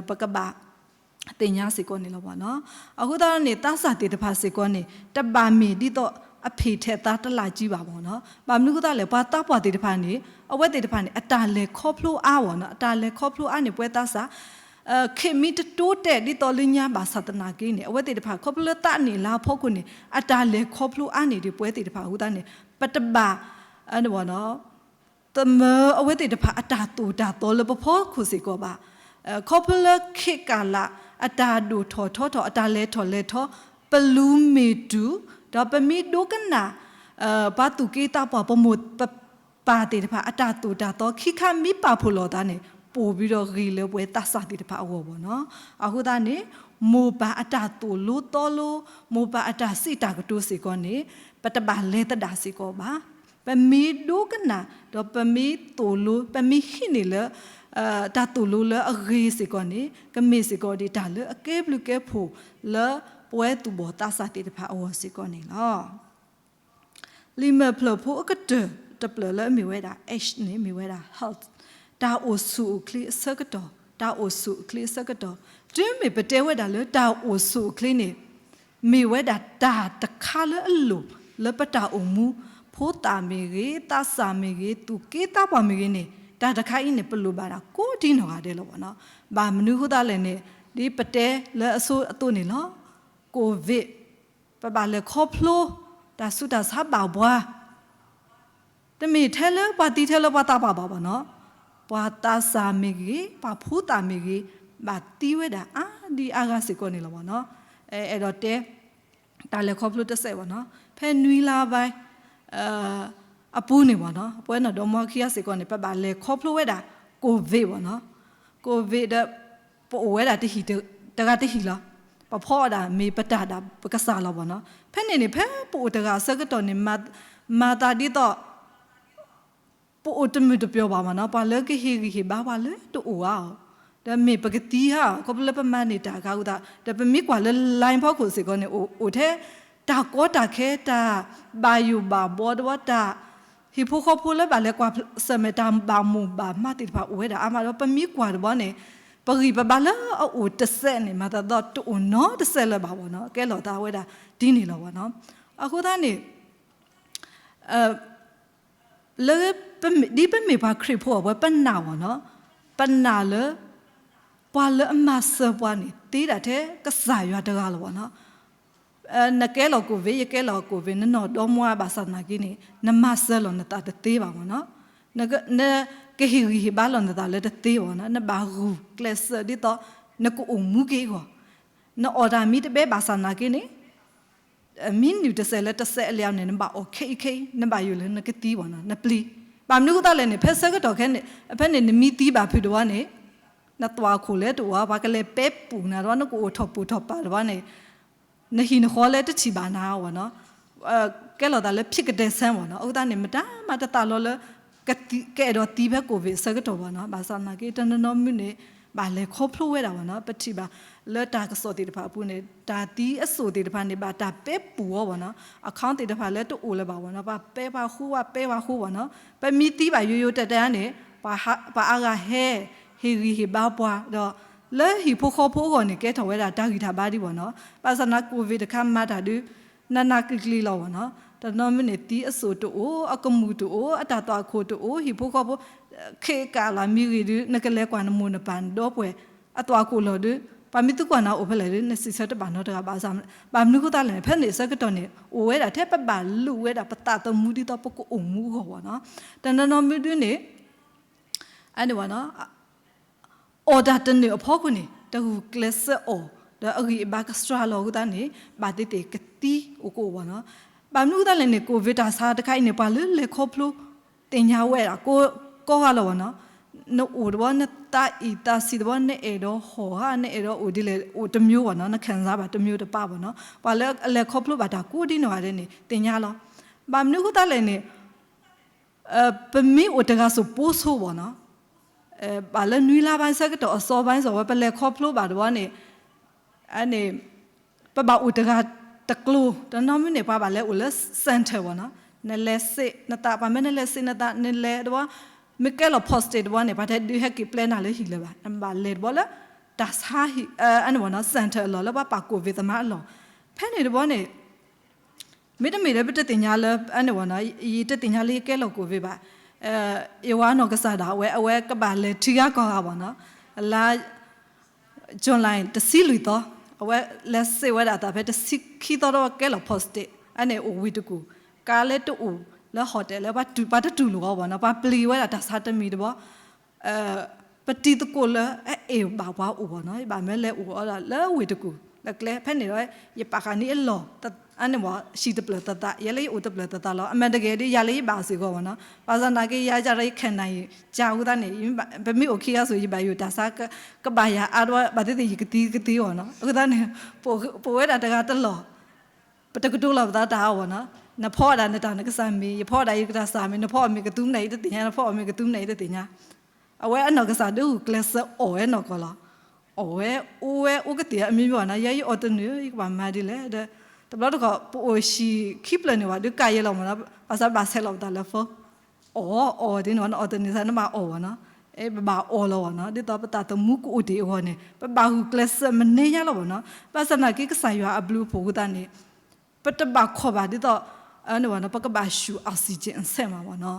ပကဘၣ်သ့ၣ်ညါစ့ၢ်ကီးန့ၣ်လီၤဘၣ်နီၤ. အဃိသတးန့ၣ် သးစၢ်သ့ၣ်တဖၣ်စ့ၢ်ကီးန့ၣ် တဘၣ်မ့ၢ်ဒ်သိးအဖံးထဲးသးတလၢ်ကံဘၣ်မ့ၢ်နီၤ. ဘၣ်မနုၤအဃိသတးလဲၣ် ပှၤသးပှၢ်သ့ၣ်တဖၣ်န့ၣ် အဝဲသ့ၣ်တဖၣ်န့ၣ် အတၢ်လဲၤခီဖျိအါဘၣ်နီၤ. အတၢ်လဲၤခီဖျိအါန့ၣ် ပဝဲသးစၢ် ခဲမ့ၢ်တတိတဲာ်ဒ်သိးလၢညါဘၣ်ဆၣ်သနာ်က့န့ၣ် အဝဲသ့ၣ်တဖၣ် ခီဖျိလၢသးန့ၣ်လၢအဖီခိၣ်န့ၣ် အတၢ်လဲၤခီဖျိအါန့ၢ်ဒံးပဝဲသ့ၣ်တဖၣ်အဃိသတးန့ၣ် ပတဘၣ် သမၢအဝဲသ့ၣ်တဖၣ်အတၢ်သိၣ်တၢ်သီလၢပဖီခိၣ်စ့ၢ်ကီးဘၣ်. ခီဖျိလၢခဲကလး အတၢ်ဒိၣ်ထီၣ်ထီထီၣ် အတၢ်လဲၤထီၣ်လဲၤထီ ပလူၤမ့ၢ်တုၤ ဒီးပမ့ၢ်ဒိကနၣ် ပှၤသူၣ်က့သးပှၢ် ပမိၢ်ပပၢ်သ့ၣ်တဖၣ် အတၢ်သိၣ်တၢ်သီ ခံခါမ့ၢ်ပာ်ဖှိၣ်လိာ်သးန့ၣ် ပိာ်ဘံဒီးဂ့ၤလၢပဝဲသးစၢ်သ့ၣ်တဖၣ်အဂီၢ်ဘၣ်နီၤ. အဃိသတးန့ၣ် မိၢ်ပၢ်အတၢ်သိၣ်လိသီလိ မိၢ်ပၢ်အတၢ်စံးတၢ်ကတိၤစ့ၢ်ကီးန့ၣ် ပတဘၣ်လဲၤသဒၣ်စ့ၢ်ကီးဘၣ်. ပမ့ၢ်ဒိကနၣ် ဒီးပမ့ၢ်သိၣ်လိ ပမ့ၢ်ဟံးန့ၢ်လၢ တၢ်သိၣ်လိလၢအဂ့ၤစ့ၢ်ကီးန့ၣ် ကမ့ၢ်စ့ၢ်ကီးဒံးတၢ်လၢအကဲဘျုးကဲဖှိၣ်လၢပဝဲသူၣ်ဘီၣ်သးစၢ်သ့ၣ်တဖၣ်အဂီၢ်စ့ၢ်ကီးန့ၣ်လီၤ. လံာ်မဲာ်ဖျၢၣ်ဖိအကတၢၢ်တဖျၢၣ်လၢအမ့ၢ်ဝဲဒၣ် H န့ၣ်မ့ၢ်ဝဲဒၣ် health တၢ်အိၣ်ဆူၣ်အိၣ်ချ့အဆၢကတီၢ် တၢ်အိၣ်ဆူၣ်အိၣ်ချ့အဆၢကတီၢ် တုၤမ့ၢ်ပတဲဝဲဒၣ်လၢတၢ်အိၣ်ဆူၣ်အိၣ်ချ့န့ၣ် မ့ၢ်ဝဲဒၣ်တၢ်တခါလၢအလိၣ်လၢပတၢ်အိၣ်မူ ဖိသၣ်မ့ၢ်ဂ့ၤ သးစၢ်မ့ၢ်ဂ့ၤ သူၣ်က့သးပှၢ်မ့ၢ်ဂ့ၤန့ၣ် တၢ်တခါအံၤန့ၣ် ပလိၣ်ဘၣ်ဒၣ်ကိးဒ်နီၢ်ဂၤဒဲးလီၤဘၣ်နီၤ. ဘၣ်မနုၤအဃိသတးလဲၣ်န့ၣ် ဒ်ပတဲလၢအဆိအသိးန့ၣ်လီၤ. COVID ပဘၣ်လဲၤခီဖျိ တၢ်ဆူးတၢ်ဆါဘၣ်ပှၤ တမ့ၢ်ထဲလၢပှၤသံထဲလၢပှၤသးပှၢ်ဘၣ်ဘၣ်နီၤ, ပှၤသးစၢ်မ့ၢ်ဂ့ၤ ပှၤဖိသၣ်မ့ၢ်ဂ့ၤ ဘၣ်သံဝဲဒၣ်အါဒံအါဂၤစ့ၢ်ကီးန့ၣ်လီၤဘၣ်နီၤ. အဲၣ်ဒိးတဲ တၢ်လဲၤခီဖျိတစဲးဘၣ်နီၤ, ဖဲနွံလါဘၣ် အပူၤန့ၣ်ဘၣ်နီၤ, ပဝဲနီၢ်ဒီမါခံဂၤစ့ၢ်ကီးန့ၣ် ပဘၣ်လဲၤခီဖျိဝဲဒၣ် COVID ဘၣ်နီၤ. COVID ဒီး ပအိၣ်ဝဲဒၣ်တဟံၣ်တဂၤတဟံၣ်လီၤ. ပဖီအီၣ်ဒၣ်မ့ၢ်ပတၢ်ဒၣ်ပကစၢ်လီၤဘၣ်နီၤ. ဖဲန့ၣ်န့ၣ် ဖဲပအိၣ်တဂၤအဆၢကတီၢ်န့ၣ် မၤသးဒ်သိး ပအိၣ်တမုာ်တပျီၤဘၣ်မ့ၢ်နီၤ, ပှၤလၢကဟ့ၣ်ဂံၢ်ဟ့ၣ်ဘါပှၤလၢတအိၣ်ဧါအီၤ, ဒီးမ့ၢ်ပကသံဧါ, ခီဖျိလၢပမၤန့ၢ်တၢ်အခါအဃိသတး ဒီးပမ့ၢ်ကွၢ်လၢ line ဖီခိၣ်စ့ၢ်ကီးန့ၣ် အိၣ်အိၣ်ထဲ တၢ်ကီတၢ်ခဲ တၢ်ဘၣ်ယိၣ်ဘၣ်ဘှီတဝီ တၢ်ဟံၣ်ဖိဃီဖိလၢဘၣ်လဲၤကွၢ်ဆၢၣ်မဲာ်တၢ်ဘၣ်မိၣ်ဘၣ်မးသ့ၣ်တဖၣ်အိၣ်ဝဲဒၣ်အါမးဒီး ပမ့ၢ်ကွၢ်တဘျီန့ၣ် ပဂံၢ်ပဘါလၢအအိၣ်တစဲးန့ၣ် မၤသးဒ်သိးတအိၣ်နီတစဲးလၢၤဘၣ်ဘၣ်နီၤ, ကဲလီၤသးဝဲဒၣ်ဒ်န့ၣ်လီၤဘၣ်နီၤ. အဃိသတးန့ၣ် လၢ ဒ်ပမ့ၢ်ပှၤခရံာ်ဖိအပှၤ ပနာ်ဘၣ်နီၤ, ပနာ်လၢ ပှၤလၢအမၤစၢၤပှၤန့ၣ် သ့ဒၣ်ထဲကစၢ်ယွၤတဂၤလီၤဘၣ်နီၤ. နကဲလီၤ COVID ယကဲလီၤ COVID နနီၢ်ဒီမါဘၣ်ဆၣ်သနာ်က့န့ၣ် နမၤစၢၤလီၤနသးတသ့ဘၣ်ဘၣ်နီၤ, နကဟ့ၣ်ဂံၢ်ဟ့ၣ်ဘါလီၤနသးလၢတသ့ဘၣ်နီၤ, နဘၣ်ဂုာ်ကျဲးစၢးဒ်သိး နကအိၣ်မူက့ၤအဂီၢ်, နအီၣ်တၢ်မံတဘဲဘၣ်ဆၣ်သနာ်က့န့ၣ် မံနုာ်တစဲးလၢတစဲးအလၢာ်န့ၣ် နဘၣ်အီၣ်ခဲအံၤခဲအံၤ နဘၣ်ယိၣ်လၢနကသံဘၣ်နီၤ, နပျံၤ. ဘၣ်မနုၤအဃိသတးလဲၣ်န့ၣ် ဖဲဆၢကတီၢ်ခဲန့ၣ် ဖဲန့ၣ်နမံသံဘၣ်ဖုးတဝီန့ၣ် နသွၣ်ခိၣ်လၢတအိၣ်ဧါ, ပှၤကလဲၤပဲပူၤနၤတဝီ နကအိၣ်ထီၣ်ပူၤထီၣ်ပာ်တဝီန့ၣ် နဟံၣ်နဃီလၢတထံၣ်ဘၣ်နၤဘၣ်နီၤ, ကဲလီၤသးလၢ ဖြစ်ကတည်း ဆန်း ဘၣ်နီၤ. အဃိသတးန့ၣ် မတၤမၤတသးလီလၢ ကအဲၣ်ဒိးသံဖဲ COVID အဆၢကတီၢ်ဘၣ်နီၤ, ဘၣ်ဆၣ်သနာ်က့ တနီၤနီၤမုၢ်န့ၣ် ဘၣ်လဲၤခီဖျိဝဲဒၣ်ဘၣ်နီၤ, ပထံၣ်ဘၣ်လၢတၢ်ကစီၣ်သ့ၣ်တဖၣ်အပူၤန့ၣ် တၢ်သံအစိၣ်သ့ၣ်တဖၣ်န့ၣ် ဘၣ်တၢ်ပဲပူၤအီၤဘၣ်နီၤ, account သ့ၣ်တဖၣ်လၢတအိၣ်လၢၤဘၣ်ဘၣ်နီၤ, ပှၤပဲပှၤဃူ ပှၤပဲပှၤဃူဘၣ်နီၤ, ပမံသံဘၣ်ယိယိတဲာ်တဲာ်န့ၣ် ပှၤအါဂၤဟဲ ဟ့ၣ်ဂံၢ်ဟ့ၣ်ဘါပှၤ ဒီး လၢဟံၣ်ဖိဃီဖိအဂီၢ်န့ၣ် ကဲထီၣ်ဝဲဒၣ်တၢ်ဂံၢ်တၢ်ဘါဒံးဘၣ်နီၤ, ဘၣ်ဆၣ်သနာ်က့ COVID တခါမၤတၢ်ဒုး နးနးကျံၤကျံၤလီၤဘၣ်နီၤ, တနီၤမုၢ်န့ၣ် သံအစိၣ်တအိၣ် အကမူၣ်တအိၣ် အတၢ်သွၣ်ခိၣ်တအိၣ် ဟံၣ်ဖိဃီဖိ ခဲကလးမံဂ့ၤဒုး နကလဲၤကွၢ်နမိၢ်နပၢ်နဒီပုၢ်ဝဲၢ် အသွၣ်ခိၣ်လီၤဒုး ပှၤမ့ၢ်သံကွၢ်နၤအိၣ်ဖဲလဲၣ်ဒီး နစံးဆၢတဘၣ်နီတဂၤဘၣ်. ဘၣ်မနုၤအဃိသတးလဲၣ်န့ၣ် ဖဲန့ၣ်အဆၢကတီၢ်န့ၣ် အိၣ်ဝဲဒၣ်ထဲပဘၣ်လိာ်ဝဲဒၣ်ပသးသမူဒ်သိးပကအိၣ်မူအဂီၢ်ဘၣ်နီၤ. တနီၤနီၤမ့ၢ်ဒုန့ၣ် အန့ၣ်ဘၣ်နီၤ အီၣ်တၢ်တနုာ်အဖီခိၣ်န့ၣ် တဂုာ်ကျဲးစၢးအီၣ် ဒီးအဂံၢ်အဘါကစှၤလီၤအဃိသတးန့ၣ် ဘၣ်သ့ၣ်သ့ၣ်ကသံအိၣ်ကအိၣ်ဘၣ်နီၤ. ဘၣ်မနုၤအဃိသတးလဲၣ်န့ၣ် ကိၣ်ဝ့းတၢ်ဆါတခါအံၤန့ၣ် ပှၤလၢလဲၤခီဖျိသ့ၣ်ညါဝဲဒၣ်ကိးဂၤလီၤဘၣ်နီၤ. နအိၣ်တဘျီ နသးအံၣ်သးဆံးတဘျီ နအဲၣ်ဒိးဟီၣ်ဧါ နအဲၣ်ဒိးအိၣ်ဒ်လဲၣ် အိၣ်တမျိုးဘၣ်နီၤ နခံစားဘၣ်တမျိုးတပါဘၣ်နီၤ. ပှၤလၢအလဲၤခီဖျိဘၣ်တၢ်ကိးဒ်နီၢ်ဂၤဒဲးန့ၣ် သ့ၣ်ညါလီၤ. ဘၣ်မနုၤအဃိသတးလဲၣ်န့ၣ် ပမ့ၢ်အိၣ်တဂၤစိၤပိစိဘၣ်နီၤ ဘၣ်လၢနွံလါဘၣ်ဆၢကတီၢ်အစီဘၣ်စီၤဝဲ ပလဲၤခီဖျိဘၣ်တဘျီန့ၣ် အန့ၣ် ပဘၣ်အိၣ်တဂၤတကျိၤ တနီၤမ့ၢ်န့ၣ် ပှၤဘၣ်လဲၤအိၣ်လၢ center ဘၣ်နီၤ. နလဲၤစံးနသး ပှၤမ့ၢ်နလဲၤစံးနသး နလဲၤတဘျီ မ့ၢ်ကဲလီၤ positive တဘျီန့ၣ် ပှၤတဒုးဟဲက့ၤပျဲနၤလၢဟံၣ်လၢၤဘၣ်. နဘၣ်လဲၤတဘျီလၢ တၢ်ဆါဟံၣ် အန့ၣ်ဘၣ်နီၤ center အလီၢ်လၢပှၤပာ်ကိၣ်ဝ့းသမားအလီၢ် ဖဲန့ၣ်တဘျီန့ၣ် မ့တမ့ၢ်လၢပတသ့ၣ်ညါလၢ အန့ၣ်ဘၣ်နီၤ ယတသ့ၣ်ညါလၢယကဲလီၤကိၣ်ဝ့းဘၣ်. ယဝၤနီၢ်ကစၢ်ဒၣ်ဝဲ အဝဲကဘၣ်လဲၤထံဂၤကီၢ်ဂၤဘၣ်နီၤ လါ July တဆံလွံၢ်သီ အဝဲလဲၤစံးဝဲဒၣ်အသးဖဲတဆံခံသီဒီးကဲလီၤ positive အန့ၣ်အိၣ်ဝ့ၢ်တကူၣ် ကါလၢတအိၣ်လၢ hotel လၢ ပှၤတတူၢ်လိာ်အီၤဘၣ်နီၤ ပှၤပျံၤဝဲဒၣ်တၢ်ဆါတမံၤတဘျီ ပတံၤသကိးလၢအအဲၣ်ဘၣ်ပှၤအိၣ်ဘၣ်နီၤ ယဘၣ်မၢလဲၤအိၣ်အီၤဒၣ်လၢဝ့ၢ်တကူၣ် လၢကျဲဖဲန့ၣ်ဒီး ယပာ်ဃာ်န့ၢ်အလီၢ် အန့ၣ်ဘၣ် ဟံၣ်တဖျၢၣ်သးသး ယဲလၢယအိၣ်တဖျၢၣ်သးသးလီၤ. အမှန်တကယ်ဒီး ယၤလၢယဘၣ်စ့ၢ်ကီးဘၣ်နီၤ ဘၣ်ဆၣ်သနာ်က့ ယၤယၤဒီး ယခဲနံၣ် ကၢ်အဃိသတးန့ၣ် ပမ့ၢ်အိၣ်ခံဂၤစိၤ ယဘၣ်ယိၣ်တၢ်ဆါ ကဘၣ်ယၤအါဒီး ဘၣ်သ့ၣ်သ့ၣ်ယကသံကသ့အီၤနီၤ အဃိသတးန့ၣ် ပအိၣ်ဝဲဒၣ်တဂၤတလီၢ် ပတကတိၤလီၤပသးတၢ်အါဘၣ်နီၤ နဖီဒၣ်နတၢ်နကစၢ်မ့ၢ် ယဖီဒၣ်ယကစၢ်မ့ၢ် နဖီအီၤမ့ၢ်ကသူမနုၤယတသ့ၣ်ညါ နဖီအီၤမ့ၢ်ကသူမနုၤယတသ့ၣ်ညါ အဝဲအနီၢ်ကစၢ်ဒုးဂုာ်ကျဲးစၢးအီၣ်ဝဲနီၢ်ကီၢ်လီၤ. အီၣ်ဝဲအိၣ်ဝဲအိၣ်ကသ့ၣ်အမံၤမံၤဘၣ်နီၤ ယဲယအီၣ်တနုာ် ယကဘၣ်မၤဒ်လဲၣ်ဒီး တဘျီတခီၣ် ပအိၣ်ဟံၣ်ခံဖျၢၣ်န့ၣ်ဘၣ် ဒုးကးယဲလီၤမ့ၢ်နီၤ ဘၣ်ဆၣ်ဘၣ်ဆဲးလီၤပသးလၢ phone အီၣ်အီၣ်ဒ်န့ၣ်ဘၣ်နီၤ အီၣ်တနုာ်စ့ၢ် နဘၣ်အီၣ်ဘၣ်နီၤ ပဘၣ်အီၣ်လီၤဘၣ်နီၤ ဒ်သိးပသးသမူကအိၣ်တ့ၢ်အဂီၢ်န့ၣ် ပဘၣ်ဂုာ်ကျဲးစၢးမနုၤညါလီၤဘၣ်နီၤ ဘၣ်ဆၣ်သနာ်က့ ကစၢ်ယွၤအဘျုးအဖှိၣ်အဃိသတးန့ၣ် ပတဘၣ်ခီၣ်ဘၣ်ဒ်သိး ပကဘၣ်ဆူၣ် oxygen အဆဲးမးဘၣ်နီၤ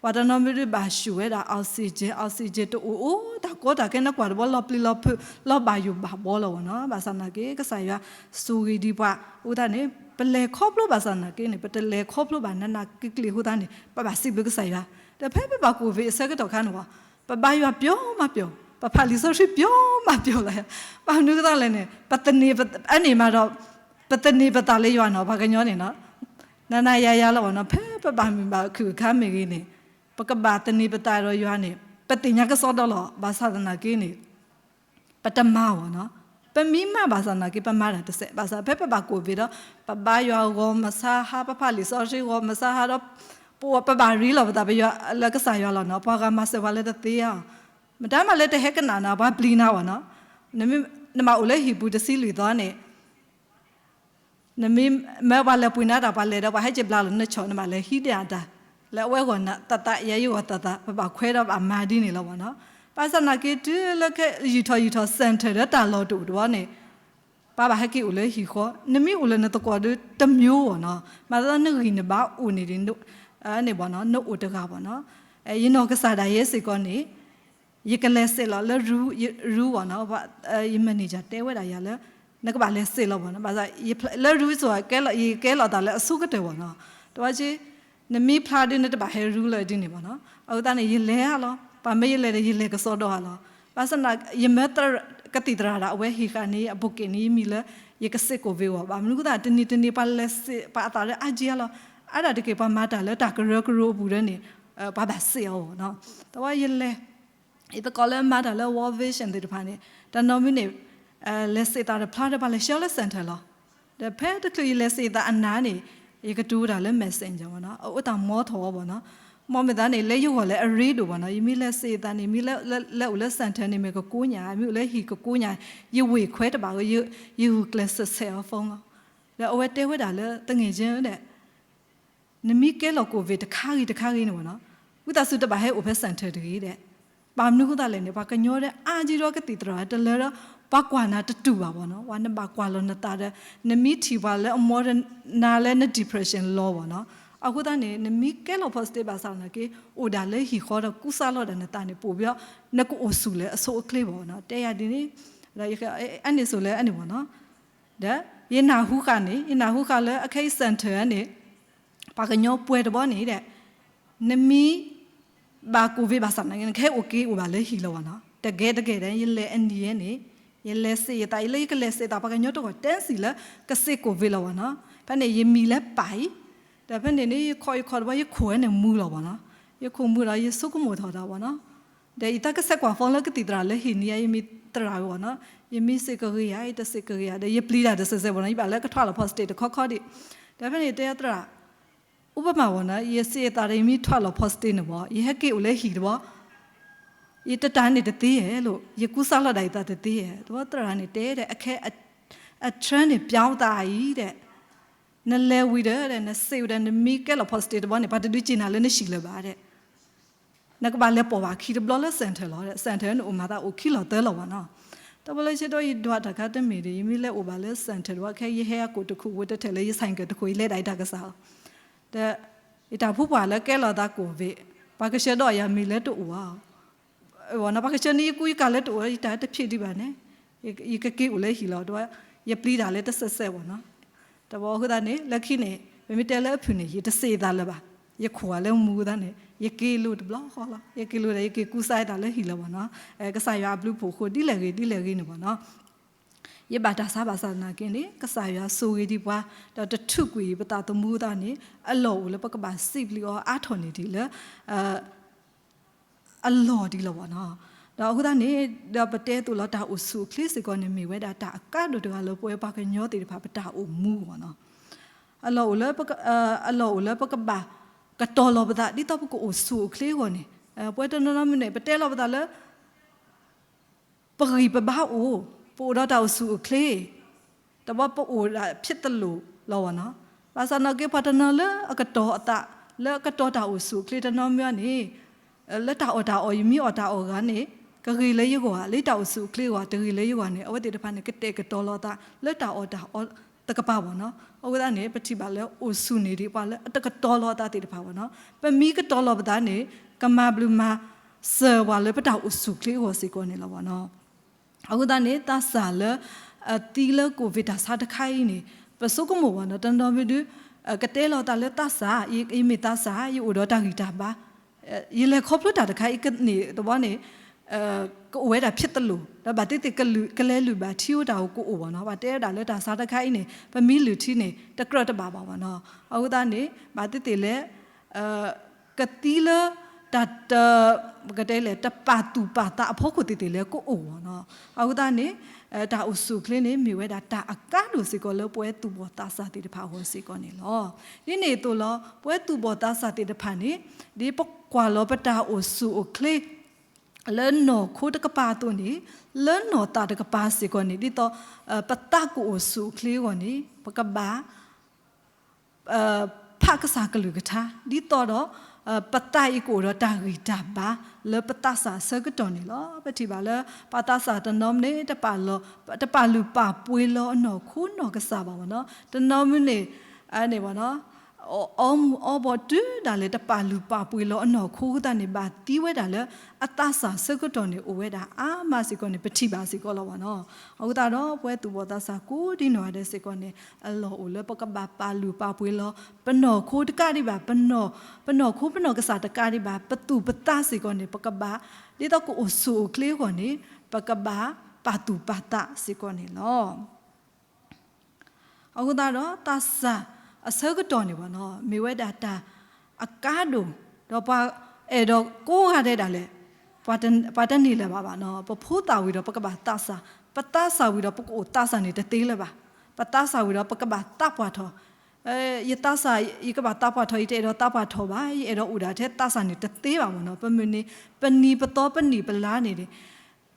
ပှၤတနီၤမ့ၢ်ဒုးဘၣ်ဆူၣ်ဝဲဒၣ် oxygen oxygen တအိၣ်အိၣ် တၢ်ကီတၢ်ခဲ နကွၢ်တဘျီ လီၤပျံၤလီၤဖုး လီၤဘၣ်ယိၣ်ဘၣ်ဘီလီၤဘၣ်နီၤ ဘၣ်ဆၣ်သနာ်က့ ကစၢ်ယွၤဆိၣ်ဂ့ၤဒံးပှၤ အဃိသတးန့ၣ် ပလဲၤခီဖျိဘၣ်ဆၣ်သနာ်က့န့ၣ် ပတလဲၤခီဖျိဘၣ်နးနးကျံၤကျံၤအဃိသတးန့ၣ် ပဘၣ်စံးဘျုးကစၢ်ယွၤ ဒီးဖဲပဘၣ်ကိၣ်ဝ့းအဆၢကတီၢ်ခါန့ၣ်ဘၣ် ပဘါယွၤပျီမးပျီ ပဖးလံာ်စီဆှံပျီမးပျီလီၤ ဘၣ်မနုၤအဃိသတးလဲၣ်န့ၣ် ပသန့ၤပ အန့ၣ်မးဒီး ပသန့ၤပသးလၢယွၤနီၤ ပှၤကညီန့ၣ်နီၤ နၤနၤယၤယၤလီၤဘၣ်နီၤ ဖဲပဘၣ်မုာ်ဘၣ်ခုၣ်အခါမ့ၢ်ဂ့ၤန့ၣ် ပကဘၣ်သန့ၤပသးဒီးယွၤန့ၣ် ပသ့ၣ်ညါကစီဒီလီၤ ဘၣ်ဆၣ်သနာ်က့န့ၣ် ပတမၤဘၣ်နီၤ ပမ့ၢ်မၤဘၣ်ဆၣ်သနာ်က့ ပမၤတၢ်တစဲး ဘၣ်ဆၣ်ဖဲပဘၣ်ကိၣ်ဝ့းဒီး ပဘါယွၤဂီၤမဆါဟါ ပဖးလံာ်စီဆှံဂီၤမဆါဟါဒီး ပဝဲပဘၣ်ရ့လိာ်ပသး ပယွၤလၢကစၢ်ယွၤလီၤနီၤ ပှၤဂၤမၤစၢၤပှၤလၢတသ့ဧါ မတၤမးလၢတဟဲကနၣ်နၤ ပှၤပျံၤနၤဘၣ်နီၤ နမ့ၢ်နဘၣ်အိၣ်လၢဟံၣ်ပူၤတဆံလွံၢ်သီန့ၣ် နမ့ၢ်မၢပှၤလဲၤပှ့ၤနၤတၢ် ပှၤလဲၤဒီး ပှၤဟဲက့ၤဘျါလီၤနဆီၣ် နဘၣ်လဲၤဟံးန့ၢ်အတၢ် လၢအဝဲဂီၢ်နၤသးသး ယဲယဂီၢ်သးသး ပဘၣ်ခွဲးဒီးဘၣ်မၤဒ်န့ၣ်လီၤဘၣ်နီၤ ဘၣ်ဆၣ်သနာ်က့ တုၤလၢခဲ ယုၢ်ထီၣ်ယုၢ်ထီၣ် center ဒီးတၢ်လီၢ်တအိၣ်တဘျီန့ၣ် ပှၤဘၣ်ဟဲက့ၤအိၣ်လၢဟံၣ်ဃီ နမ့ၢ်အိၣ်လၢနသကိးဒီးတမျိုးဘၣ်နီၤ မၤသးနဂံၢ်နဘါအိၣ်န့ၣ်ဒီး န့ၣ်ဘၣ်နီၤ နအိၣ်တဂၤဘၣ်နီၤ ယနီၢ်ကစၢ်ဒၣ်ယဲစ့ၢ်ကီးန့ၣ် ယကလဲၤစဲးလီၤလၢ room ဘၣ်နီၤ ယ manager တဲဝဲဒၣ်ယၤလၢ နကဘၣ်လဲၤစဲးလီၤဘၣ်နီၤ ဘၣ်ဆၣ် လၢ room စိၤ ယကဲလီၤသးလၢအဆိကတၢၢ်ဘၣ်နီၤ တဝဲက့ နမ့ၢ်ဖျါဒုး နတဘၣ်ဟဲ room လၢဒ်န့ၣ်ဘၣ်နီၤ အဃိသတးန့ၣ် ယလဲၤဧါလီၤ ပှၤမၢယလဲၤဒီး ယလဲၤကစီဒီဧါလီၤ ဘၣ်ဆၣ်သနာ် ယမၢ ကသံၣ်သရၣ်ဒၣ်အဝဲဟ့ၣ်ဃာ်န့ၢ် အဘိးက့ၣ်န့ၢ်ယမံၤလၢ ယကစဲးကိၣ်ဝ့းအီၤ ဘၣ်မနုၤအဃိသတး တနံၤတနံၤ ပှၤလဲၤစဲး ပှၤအသးလၢအါကံအါလီၤ အါဒၣ်တက့ၢ် ပှၤမၤတၢ်လၢတၢ်ကရၢကရိအပူၤဒီးန့ၣ် ပှၤဘၣ်စဲးအီၤနီၤ တဝဲယလဲၤ ယသကိးလၢမၤတၢ်လၢ World Vision သ့ၣ်တဖၣ်န့ၣ် တနီၤမ့ၢ်န့ၣ် လဲၤစဲးသးတဖျါဒီး ပှၤလဲၤဆှၢလၢ center လီၤ ဒီးဖဲတချုးယလဲၤစဲးသးအနၤန့ၣ် ယကတိၤတၢ်လၢ messenger ဘၣ်နီၤ အအိၣ်တၢ်မီထီၣ်အီၤဘၣ်နီၤ မ်မ့ၢ်သးန့ၣ် လၢယဂီၢ်လၢအရ့ဒိၣ်ဘၣ်နီၤ ယမ့ၢ်လဲၤစဲးသးန့ၣ် မ့ၢ်လဲၤအိၣ်လၢ center န့ၣ် မ့ၢ်ကကိးညါ မ့ၢ်အိၣ်လၢဟံၣ်ကကိးညါ ယဝ့ၢ်ခွဲးတဘၣ်ဧိၤ ယဂုာ်ကျဲးစၢးဆဲးအီၤ phone လီၤ ဒီးအဝဲတဲဝဲဒၣ်လၢ တငဲၢ်ကၠၢ ဒီး နမ့ၢ်ကဲလီၤ covid တခါဂ့ၤတခါဂ့ၤန့ၣ်ဘၣ်နီၤ ဝံသးစူၤတဘၣ်ဟဲအိၣ်ဖဲ center တဂ့ၤဒီး ဘၣ်မနုၤအဃိသတးလဲၣ်န့ၣ် ပှၤကညီဒီးအါကံဒီးကသံၣ်သရၣ်တလၢဒီး ပှၤကွၢ်နၤတတူၢ်ဘၣ်ဘၣ်နီၤ ဝဲနဘၣ်ကွၢ်လီၤနသးဒီး နမ့ၢ်ထံၣ်ပှၤလၢအမီဒီးနၤလၢန depression လီၤဘၣ်နီၤ အဃိသတးန့ၣ် နမ့ၢ်ကဲလီၤ positive ဘၣ်ဆၣ်သနာ်က့ အိၣ်ဒၣ်လၢဟံၣ်ဃီဒီးကူစါလီၤဒၣ်နသးန့ၣ် ပိာ်ဘၣ် နကအိၣ်ဆူၣ်လၢအဆိအချ့ဘၣ်နီၤ တဲယၤဒ်န့ၣ် ဒီးယ အန့ၣ်ဆိးလၢအန့ၣ်မ့ၢ်နီၤ, ဒီးယနၢ်ဟူဃာ်န့ၣ် ယနၢ်ဟူဃာ်လၢအခဲအံၤ center န့ၣ် ပှၤကညီပှဲၤတဘျီန့ၣ်ဒီး နမ့ၢ် ဘၣ် covid ဘၣ်ဆၣ်န့ၣ် နကဟဲအိၣ်က့ၤအိၣ်ဘၣ်လၢဟံၣ်လီၤဘၣ်နီၤ. တဂ့ၤတဂ့ၤဒီး ယလဲၤအနံၤယဲန့ၣ် ယလဲၤစံးယသး ယလၢယကလဲၤစံးသး ပှၤကညီတဂၤတဲစံးလၢ ကစံး covid လီၤဘၣ်နီၤ. ဖဲန့ၣ် ယမံၤလၢပၢ်အံၤ, ဒီးဖဲန့ၣ်န့ၣ် ယခီၣ်ယခီၣ်တဘျီ ယခိၣ်ဝဲန့ၣ်မူလီၤဘၣ်နီၤ. ယခိၣ်မူဒီး ယဆိကမိၣ်ထီၣ်တၢ်ဘၣ်နီၤ. ဒီးယတၢ်ကဆဲးကွၢ် phone လၢကသံၣ်သရၣ်လၢဟံၣ်န့ၣ် ယမံၤသရၣ်ဝဲဘၣ်နီၤ. ယမံၤစံးကဂ့ၤဧါ ယတစံးကဂ့ၤဧါ ဒီးယပျံၤတၢ်တစဲးစဲးဘၣ်နီၤ. ယဘၣ်လၢကထွဲလီၤ positive တခီခီဒံး. ဒီးဖဲန့ၣ်တဲသရၣ် ဥပမာဘၣ်နီၤ ယစံးသးဒီး ယမ့ၢ်ထွဲလီၤ positive န့ၣ်ဘၣ် ယဟဲက့ၤအိၣ်လၢဟံၣ်တဘျီ ယတတၢ်န့ၣ်တသ့ဧါလိၤ ယကူစါလီၤဒၣ်ယသးတသ့ဧါ. တဘျီသရၣ်န့ၣ်တဲဒီး အခဲ အ trend န့ၣ် ပြောင်းသွားပြီ ဒီး နလဲၤဝံၤဒီး နစံးဝံၤဒီး နမ့ၢ်ကဲလီၤ positive တဘျီန့ၣ် ပှၤတဒုးက့ၤနၤလၢနဟံၣ်လၢၤဘၣ်ဒီး နကဘၣ်လဲၤပိာ်ဘၣ်ခံတဘျီလၢ center လီၤ. center န့ၣ်အိၣ်မၤသးအိၣ်ခံလီၤသၢလီၤဘၣ်နီၤ. တဘျီလၢဆၢကတီၢ် ယဒွးတၢ်ခါတမ့ၢ်ဒီး ယမ့ၢ်လဲၤအိၣ်ဘၣ်လၢ center တဘျီ ခဲယဟဲအကိာ်တခိၣ်ဝဲတထဲးလၢယ ဆိုင်ကယ် တခိၣ် ယလဲၤဒၣ်ယတၢ်ကစီၣ်လီၤ. ဒီး ယတၢ်ဖုပှၢ်လၢကဲလီၤသး covid ပှၤကဆှၢဒီးယၤမ့ၢ်လၢတအိၣ်ဧါ ဝဲနီၤ ပှၤကဆှၢန့ၢ်ယကူယကၤလၢတအိၣ် ယတၢ်တဖျံးဒံးဘၣ်န့ၣ် ယကက့ၤအိၣ်လၢဟံၣ်လီၤ. ဒီး ယပျံၤတၢ်လၢတစဲးစဲးဘၣ်နီၤ. တဘျီအဃိသတးန့ၣ် လၢခံန့ၣ် ပမ့ၢ်တဲလၢအဖုၣ်န့ၣ် ယတစံးသးလၢၤဘၣ်. ယခိၣ်ဝဲလၢမူသတးန့ၣ် ယက့ၤလိာ်တဘျီဃီလီၤ. ယက့ၤလိာ်ဒီး ယက့ၤကူစါယသးလၢဟံၣ်လၢၤဘၣ်နီၤ. ကစၢ်ယွၤအဘျုးဖှိၣ်အဃိ ဒ်လဲၣ်ဂ့ၤ ဒ်လဲၣ်ဂ့ၤန့ၣ်ဘၣ်နီၤ ယဘၣ်တၢ်ဆါဘၣ်ဆၣ်သနာ်က့န့ၣ် ကစၢ်ယွၤဆိၣ်ဂ့ၤဒံးပှၤ ဒီးတထုးကွံာ်ပသးသမူသးန့ၣ် အလီၢ်အိၣ်လၢပကဘၣ်စံးပျံၤအီၤအါထီၣ်န့ၢ်ဒံးလၢ အလီၢ်ဒံးလီၤဘၣ်နီၤ. ဒီးအဃိသတးန့ၣ် ဒီးပတဲသိးလီၤ တၢ်အိၣ်ဆူၣ်အိၣ်ချ့စ့ၢ်ကီးန့ၣ် မ့ၢ်ဝဲဒၣ်တၢ်အကါဒိၣ်တဂၤလၢပဝဲပှၤကညီသ့ၣ်တဖၣ် ပတၢ်အိၣ်မူဘၣ်နီၤ. အလီၢ်အိၣ်လၢပက အလီၢ်အိၣ်လၢပကဘၣ်ကတီၤလီၤပသး ဒ်သိးပကအိၣ်ဆူၣ်အိၣ်ချ့အဂီၢ်န့ၣ် ပဝဲတနီၤနီၤမ့ၢ်န့ၣ် ပတဲလီၤပသးလၢ ပဂံၢ်ပဘါအိၣ်, ပအိၣ်ဒီးတၢ်အိၣ်ဆူၣ်အိၣ်ချ့, တဘျီပအိၣ်ဒၣ်ဖြစ်သလိုလီၤဘၣ်နီၤ. ဘၣ်ဆၣ်သနာ်က့ ပှၤတနီၤလၢအကတီၤအသး လၢအကတီၤတၢ်အိၣ်ဆူၣ်အိၣ်ချ့တနီၤမ့ၢ်န့ၣ် လၢတၢ်အီၣ်တၢ်အီ ယမ့ၢ်အီၣ်တၢ်အီၣ်ဂၤန့ၣ် ကဂ့ၤလၢယဂီၢ်ဧါ, လၢတၢ်အိၣ်ဆူၣ်အိၣ်ချ့အဂီၢ် တဂ့ၤလၢယဂီၢ်န့ၣ် အဝဲသ့ၣ်တဖၣ်န့ၣ် ကတဲာ်ကတီၤလီၤအသး လၢတၢ်အီၣ်တၢ်အီတကပၤဘၣ်နီၤ. အဃိသတးန့ၣ် ပထံၣ်ဘၣ်လၢအိၣ်ဆူၣ်န့ၢ်ဒံးပှၤလၢအတကတီၤလီၤအသးသ့ၣ်တဖၣ်ဘၣ်နီၤ. ပမ့ၢ်ကတီၤလီၤပသးန့ၣ် ကမၤဘျုးမၤစၢၤပှၤလၢပတၢ်အိၣ်ဆူၣ်အိၣ်ချ့အဂီၢ်စ့ၢ်ကီးန့ၣ်လီၤဘၣ်နီၤ. အဃိသတးန့ၣ် သးစၢ်လၢ အသံလၢ covid တၢ်ဆါတခါအံၤန့ၣ် ပဆိကမိၣ်ဘၣ်နီၤ တနီၤမ့ၢ်ဒုး ကတဲလီၤသးလၢသးစၢ် ယမ့ၢ်သးစၢ် ယအိၣ်ဒီးတၢ်ဂံၢ်တၢ်ဘါ ယလဲၤခီဖျိတၢ်တခါအံၤကန့ၣ်တဘျီန့ၣ် ကအိၣ်ဝဲဒၣ်ဖြစ်သလို ဒီးဘၣ်သ့ၣ်သ့ၣ်ကလဲၤလုၢ်ဘၣ်ထံအိၣ်တၢ်အိၣ်ကအိၣ်ဘၣ်နီၤ. ပှၤတဲဝဲဒၣ်လၢတၢ်ဆါတခါအံၤန့ၣ် ပမ့ၢ်လုၢ်ထံန့ၣ် တကြၢးတဘၣ်ဘၣ်ဘၣ်နီၤ. အဃိသတးန့ၣ် ဘၣ်သ့ၣ်သ့ၣ်လဲၣ် ကသံလၢ တၢ်တ ပကတဲလဲၣ် တပာ်သူၣ်ပာ်သးအဖီခိၣ်သ့ၣ်သ့ၣ်လၢကအိၣ်ဘၣ်နီၤ. အဃိသတးန့ၣ် တၢ်အိၣ်ဆူၣ်အိၣ်ချ့န့ၣ် မ့ၢ်ဝဲဒၣ်တၢ်အကါဒိၣ်စ့ၢ်ကီးလၢပဝဲသူၣ်ဘီၣ်သးစၢ်သ့ၣ်တဖၣ်အဂီၢ်စ့ၢ်ကီးန့ၣ်လီၤ. ဒ်န့ၣ်အသိးလီၤ ပဝဲသူၣ်ဘီၣ်သးစၢ်သ့ၣ်တဖၣ်န့ၣ် ဒ်ပကွၢ်လီၤပတၢ်အိၣ်ဆူၣ်အိၣ်ချ့ လၢနီၢ်ခိတကပၤအသိးန့ၣ် လၢနီၢ်သးတကပၤစ့ၢ်ကီးန့ၣ် ဒ်သိး ပသးကအိၣ်ဆူၣ်အိၣ်ချ့အဂီၢ်န့ၣ် ပကဘၣ် ဖးကစၢ်ကလုၢ်ကထါ ဒ်သိးဒီး ပသးအံၤကအိၣ်ဒီးတၢ်ဂံၢ်တၢ်ဘါ လၢပသးစၢ်အဆၢကတီၢ်န့ၣ်လီၤ. ပထံၣ်ဘၣ်လၢ ပှၤသးစၢ်တနီၤန့ၣ် တပာ်လုၢ်ပာ်ပှ့ၤလီၤအနီၢ်ခိနီၢ်ကစၢ်ဘၣ်ဘၣ်နီၤ. တနီၤမ့ၢ်န့ၣ် န့ၣ်ဘၣ်နီၤ အီမူၤအီဘီၣ်တုၤဒၣ်လဲာ် တပာ်လုၢ်ပာ်ပှ့ၤလီၤအနီၢ်ခိအဃိသတးန့ၣ် ဘၣ်သံဝဲဒၣ်လၢ အသးစၢ်ဆၢကတီၢ်န့ၣ် အိၣ်ဝဲဒၣ်အါမးစ့ၢ်ကီးန့ၣ် ပထံၣ်ဘၣ်စ့ၢ်ကီးလီၤဘၣ်နီၤ. အဃိသတးဒီး ပဝဲသူၣ်ဘီၣ်သးစၢ်ကိးဒံနီၢ်ဂၤဒဲးစ့ၢ်ကီးန့ၣ် အလီၢ်အိၣ်လၢပကဘၣ်ပာ်လုၢ်ပာ်ပှ့ၤလီၤ ပနီၢ်ခိတကးဒံးဘၣ် ပနီၢ်ခိပနီၢ်ကစၢ်တကးဒံးဘၣ် ပသူၣ်ပသးစ့ၢ်ကီးန့ၣ် ပကဘၣ် ဒ်သိးကအိၣ်ဆူၣ်အိၣ်ချ့အဂီၢ်န့ၣ် ပကဘၣ်ပာ်သူၣ်ပာ်သးစ့ၢ်ကီးန့ၣ်လီၤ. အဃိသတးဒီး သးစၢ်အဆၢကတီၢ်န့ၣ်ဘၣ်နီၤ မ့ၢ်ဝဲဒၣ်တၢ်အကါဒိၣ် ဒီးပှၤအဲၣ်ဒိးကိးဂၤဒဲးဒၣ်လဲာ် ပှၤတန့ၢ်လၢၤဘၣ်ဘၣ်နီၤ ပဖိသၣ်ဝံၤဒီးပကဘၣ်သးစၢ် ပသးစၢ်ဝံၤဒီးပကအိၣ်သးစၢ်န့ၣ်တသ့လၢၤဘၣ် ပသးစၢ်ဝံၤဒီးပကဘၣ်သးပှၢ်ထီၣ် ယသးစၢ် ယကဘၣ်သးပှၢ်ထီၣ် ယတအဲၣ်ဒိးသးပှၢ်ထီၣ်ဘၣ် ယအဲၣ်ဒိးအိၣ်ဒၣ်ထဲသးစၢ်န့ၣ်တသ့ဘၣ်မ့ၢ်နီၤ ပမုၢ်န့ၣ် ပနံၤပသီပနံၣ်ပလါန့ၣ်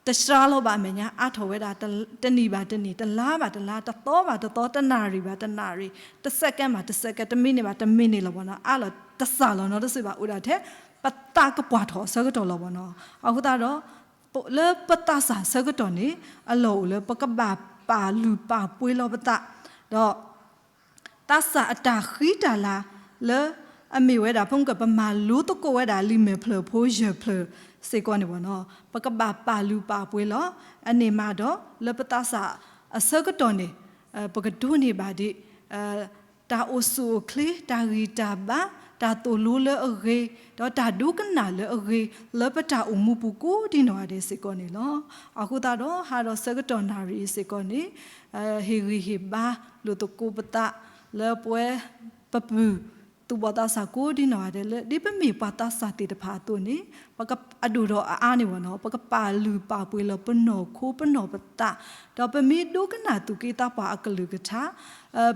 တစှၤလီၤဘၣ်အမဲာ်ညါ အါထီၣ်ဝဲဒၣ် တနံၣ်ဘၣ်တနံၣ် တလါဘၣ်တလါ တသီဘၣ်တသီ တနၣ်ရံၣ်ဘၣ်တနၣ်ရံၣ် တစဲးကဲးဘၣ်တစဲးကဲး တမံးနံးဘၣ်တမံးနံးလီၤမ့ၢ်နီၤ အါလီၤတစှၤလီၤနီတစုဘၣ် အိၣ်ဒၣ်ထဲ ပသးကပှၢ်ထီၣ်အဆၢကတီၢ်လီၤမ့ၢ်နီၤ အဃိသတးဒီး လၢပသးစၢ်ဆၢကတီၢ်န့ၣ် အလီၢ်အိၣ်လၢပကဘၣ်ပာ်လုၢ်ပာ်ပှ့ၤလီၤပသး ဒီး သးစၢ်အတၢ်ဃံတၢ်လၤလၢ အမ့ၢ်ဝဲဒၣ် ဖုကၢၢ် ပမၤလိသကိးဝဲဒၣ်လံာ်မဲာ်ဖျၢၣ်ဖိယဲၢ်ဖျၢၣ်စ့ၢ်ကီးန့ၣ်ဘၣ်နီၤ, ပကဘၣ်ပာ်လုၢ်ပာ်ပှ့ၤလီၤ. အန့ၣ်မးဒီး လၢပသးစၢ်အဆၢကတီၢ်န့ၣ် ပကဒိးန့ၢ်ဘၣ်ဒံး တၢ်အိၣ်ဆူၣ်အိၣ်ချ့, တၢ်ဂံၢ်တၢ်ဘါ, တၢ်သိၣ်လိလၢအဂ့ၤ, ဒီးတၢ်ဒိကနၣ်လၢအဂ့ၤ လၢပတၢ်အိၣ်မူပူၤကိးဒ်နီၢ်ဂၤဒဲးစ့ၢ်ကီးန့ၣ်လီၤ. အဃိသတးဒီး ဟါဒီးဆၢကတီၢ်နၣ်ရံၣ်အံၤစ့ၢ်ကီးန့ၣ် ဟ့ၣ်ဂံၢ်ဟ့ၣ်ဘါလိာ်သကိးပသး လၢပဝဲ ပပုၢ် သူၣ်ဘီၣ်သးစၢ်ကိးဒ်နီၢ်ဂၤဒဲးလၢ ဒ်ပမ့ၢ်ပှၤသးစၢ်သ့ၣ်တဖၣ်အသိးန့ၣ် ပက အဒိၣ်ဒီးအအါန့ၣ်ဘၣ်နီၤ, ပကပာ်လုၢ်ပာ်ပှ့ၤလီၤပနီၢ်ခိပနီၢ်ပသး, ဒီးပမ့ၢ်ဒိကနၣ်သူၣ်က့သးပှၢ်အကလုၢ်ကထါ,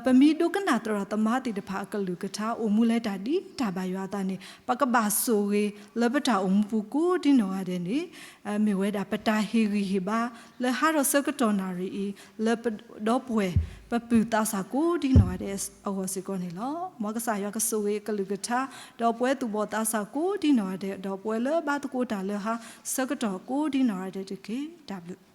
ပမ့ၢ်ဒိကနၣ်သရၣ်သမါသ့ၣ်တဖၣ်အကလုၢ်ကထါ အိၣ်မူလၢတၢ်ဒ်တၢ်ဘၣ်ယွၤအသးန့ၣ် ပကဘၣ်ဆိၣ်ဂ့ၤလၢပတၢ်အိၣ်မူပူၤကိးဒ်နီၢ်ဂၤဒဲးန့ၣ် မ့ၢ်ဝဲဒၣ်ပတၢ်ဟ့ၣ်ဂံၢ်ဟ့ၣ်ဘါ လၢဟါဒီးဆၢကတီၢ်နၣ်ရံၣ်အံၤ လၢပဒီပုၢ်ဝဲၢ် ပပုၢ်သးစၢ်ကိးဒ်နီၢ်ဂၤဒဲးအဂီၢ်စ့ၢ်ကီးန့ၣ်လီၤ. မ်ကစၢ်ယွၤကဆိၣ်ဂ့ၤအကလုၢ်ကထါ, ဒီးပဝဲသူၣ်ဘီၣ်သးစၢ်ကိးဒ်နီၢ်ဂၤဒဲး, ဒီးပဝဲလၢဘါသကိးတၢ်လၢဟါဆၢကတီၢ်ကိးဒ်နီၢ်ဂၤဒဲးတက့ၢ်. တၢ်ဘျုး